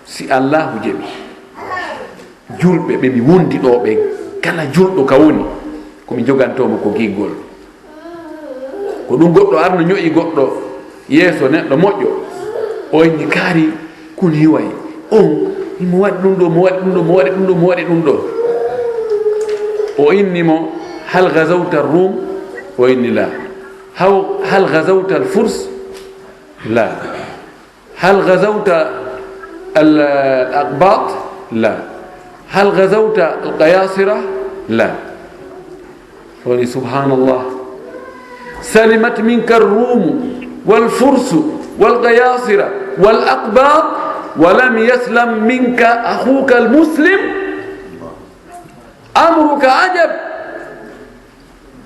Si Allahu jaɓi, julɓe ɓe mi wondi ɗo ɓen, kala julɗo ka woni, ko mi jogantoo mo ko giggol. Ko ɗum goɗɗo arno ño'i goɗɗo yeeso neɗɗo moƴƴo, o inni kaari, ko ni wayi. On, himo waɗi ɗum ɗo, mo waɗi ɗum ɗo, mo waɗi ɗum ɗo, mo waɗi ɗum ɗo. O inni mo, hal gazawta Rum? O inni la. Haw, hal gazawta al Furs? La. Hal gazawta al Aqbat? La. Hal gazawta al Qayasira? La. Woni subhanallah. Salimat minka Rumu wal Fursu wal Qayasira wal Aqbat wa lam yaslam minka akhuka al Muslim. Amruka ajab.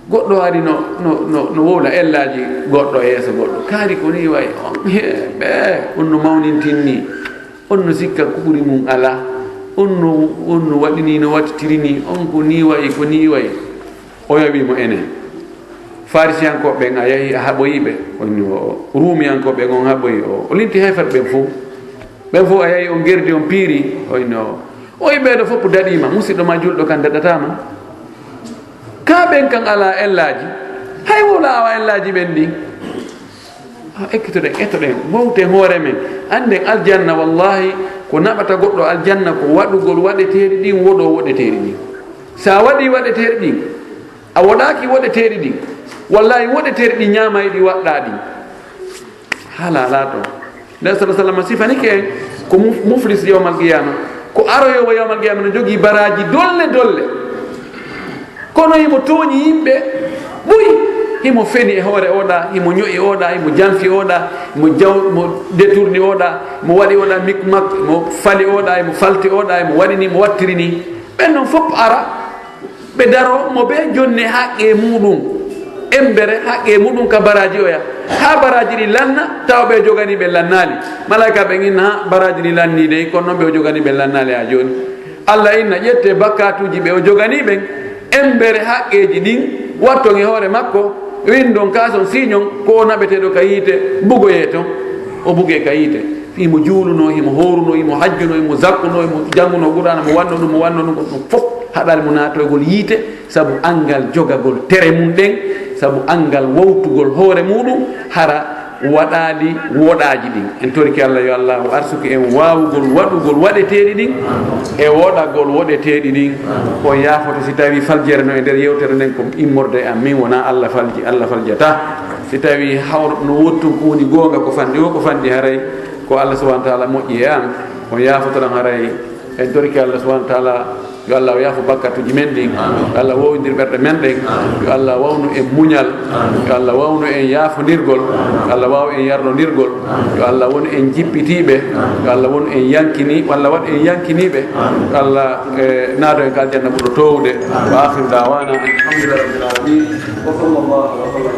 Goɗɗo ari no, no, no, no wowla ellaaji goɗɗo e yeeso goɗɗo. Kaari ko ni wayi on. Ɓe, on no mawnintin ni. On no sikka ko ɓuri mum alaa. On no, on no waɗi ni, no wattitiri ni. On ko ni wayi, ko ni wayi. O yawi mo enen. Farisiyankooɓe ɓen a yahi a haɓoyi ɓe. On ni o, Ruumiyankooɓe ɓen on haɓoyi o. O linti heeferɓe ɓen fof. Ɓen fof a yahi on gerdi on piiri. On ni o. O yi ɓeeɗo fof daɗiima. Musiɗɗo ma julɗo kan daɗataa ma. Ka ɓen kan alaa ellaaji. Hay wowla awa ellaaji ɓen ɗin. A, ekkitoɗen, etoɗen, wowten hoore men. Annden aljanna, wallahi, ko naɓata goɗɗo aljanna ko waɗugol waɗeteeɗi ɗin, woɗoo woɗeteeɗi ɗin. Si a waɗii waɗeteeɗi ɗin, a woɗaaki woɗeteeɗi ɗin, wallahi, woɗeteeɗi ɗin ñaamay ɗi waɗɗaa ɗin. Haala alaa ɗon. Nabi sallallahu alaihi wasallam sifanike en ko muf-, muflis yawmal qiyama, ko aroyoowo yawmal qiyama no jogii baraaji dolle dolle. Kono himo tooñi yimɓe buy. Himo feni e hoore oɗa, himo ño'i oɗa, himo janfi oɗa, himo jaw-, mo détourni oɗa, mo waɗi oɗa mikmak, mo fali oɗa, himo falti oɗa, himo waɗi ni, mo wattiri ni. Ɓen non fof ara, ɓe daro mo ɓe jonne haqqe muɗum. Embere haqqe muɗum ka baraaji oya. Haa baraaji ɗi lanna, tawa ɓe jogani ɓe lannaali. Malaika ɓen inna, haa baraaji ɗi lanni dey, kono non ɓe o jogani ɓe lannaali haa jooni. Allah inna, ƴette bakkatuuji ɓe o joganii ɓen, embere haqqeeji ɗin, watton e hoore makko, winndon kaason siiñon, ko o naɓeteeɗo ka yiite, bugoyee ton. O bugee ka yiite. Himo juulunoo, himo hoorunoo, himo hajjunoo, himo zakkunoo, himo janngunoo Qur'aana, mo wannoo ɗum, mo wannoo ɗum, ɗum fof haɗaali mo naatoygol yiite, sabu anngal jogagol tere mum ɗen, sabu anngal wawtugol hoore muɗum, hara waɗaali woɗaaji ɗin. En torike Allah, yo Allah o arsuki en waawugol waɗugol waɗeteeɗi ɗin e woɗagol woɗeteeɗi ɗin. On yaafoto si tawi faljere no e nder yewtere nden ko immorde e am, min wonaa Allah falji, Allah faljata. Si tawi hawr-, no wottun ko woni goonga ko fanɗi o, ko fanɗi haray ko Allah subhanahu wa ta'ala moƴƴi e an, on yaafotoɗon haray. En torike Allah subhanahu wa ta'ala, yo Allah o yaafo bakkatuuji men ɗin. Amin. Yo Allah wowindir ɓerɗe men ɗen. Amin. Yo Allah wawnu en muñal. Amin. Yo Allah wawnu en yaafondirgol. Amin. Yo Allah waw en yarlondirgol. Amin. Yo Allah wonu en jippitiiɓe. Amin. Yo Allah wonu en yankini, walla waɗ en yankiniiɓe. Amin. Yo Allah, eh, naado en ka aljanna ɓurɗo toowude. Amin. Wa akhiru da'wana alhamdulillahi rabbil alamin. Wa sallallahu wa sallam.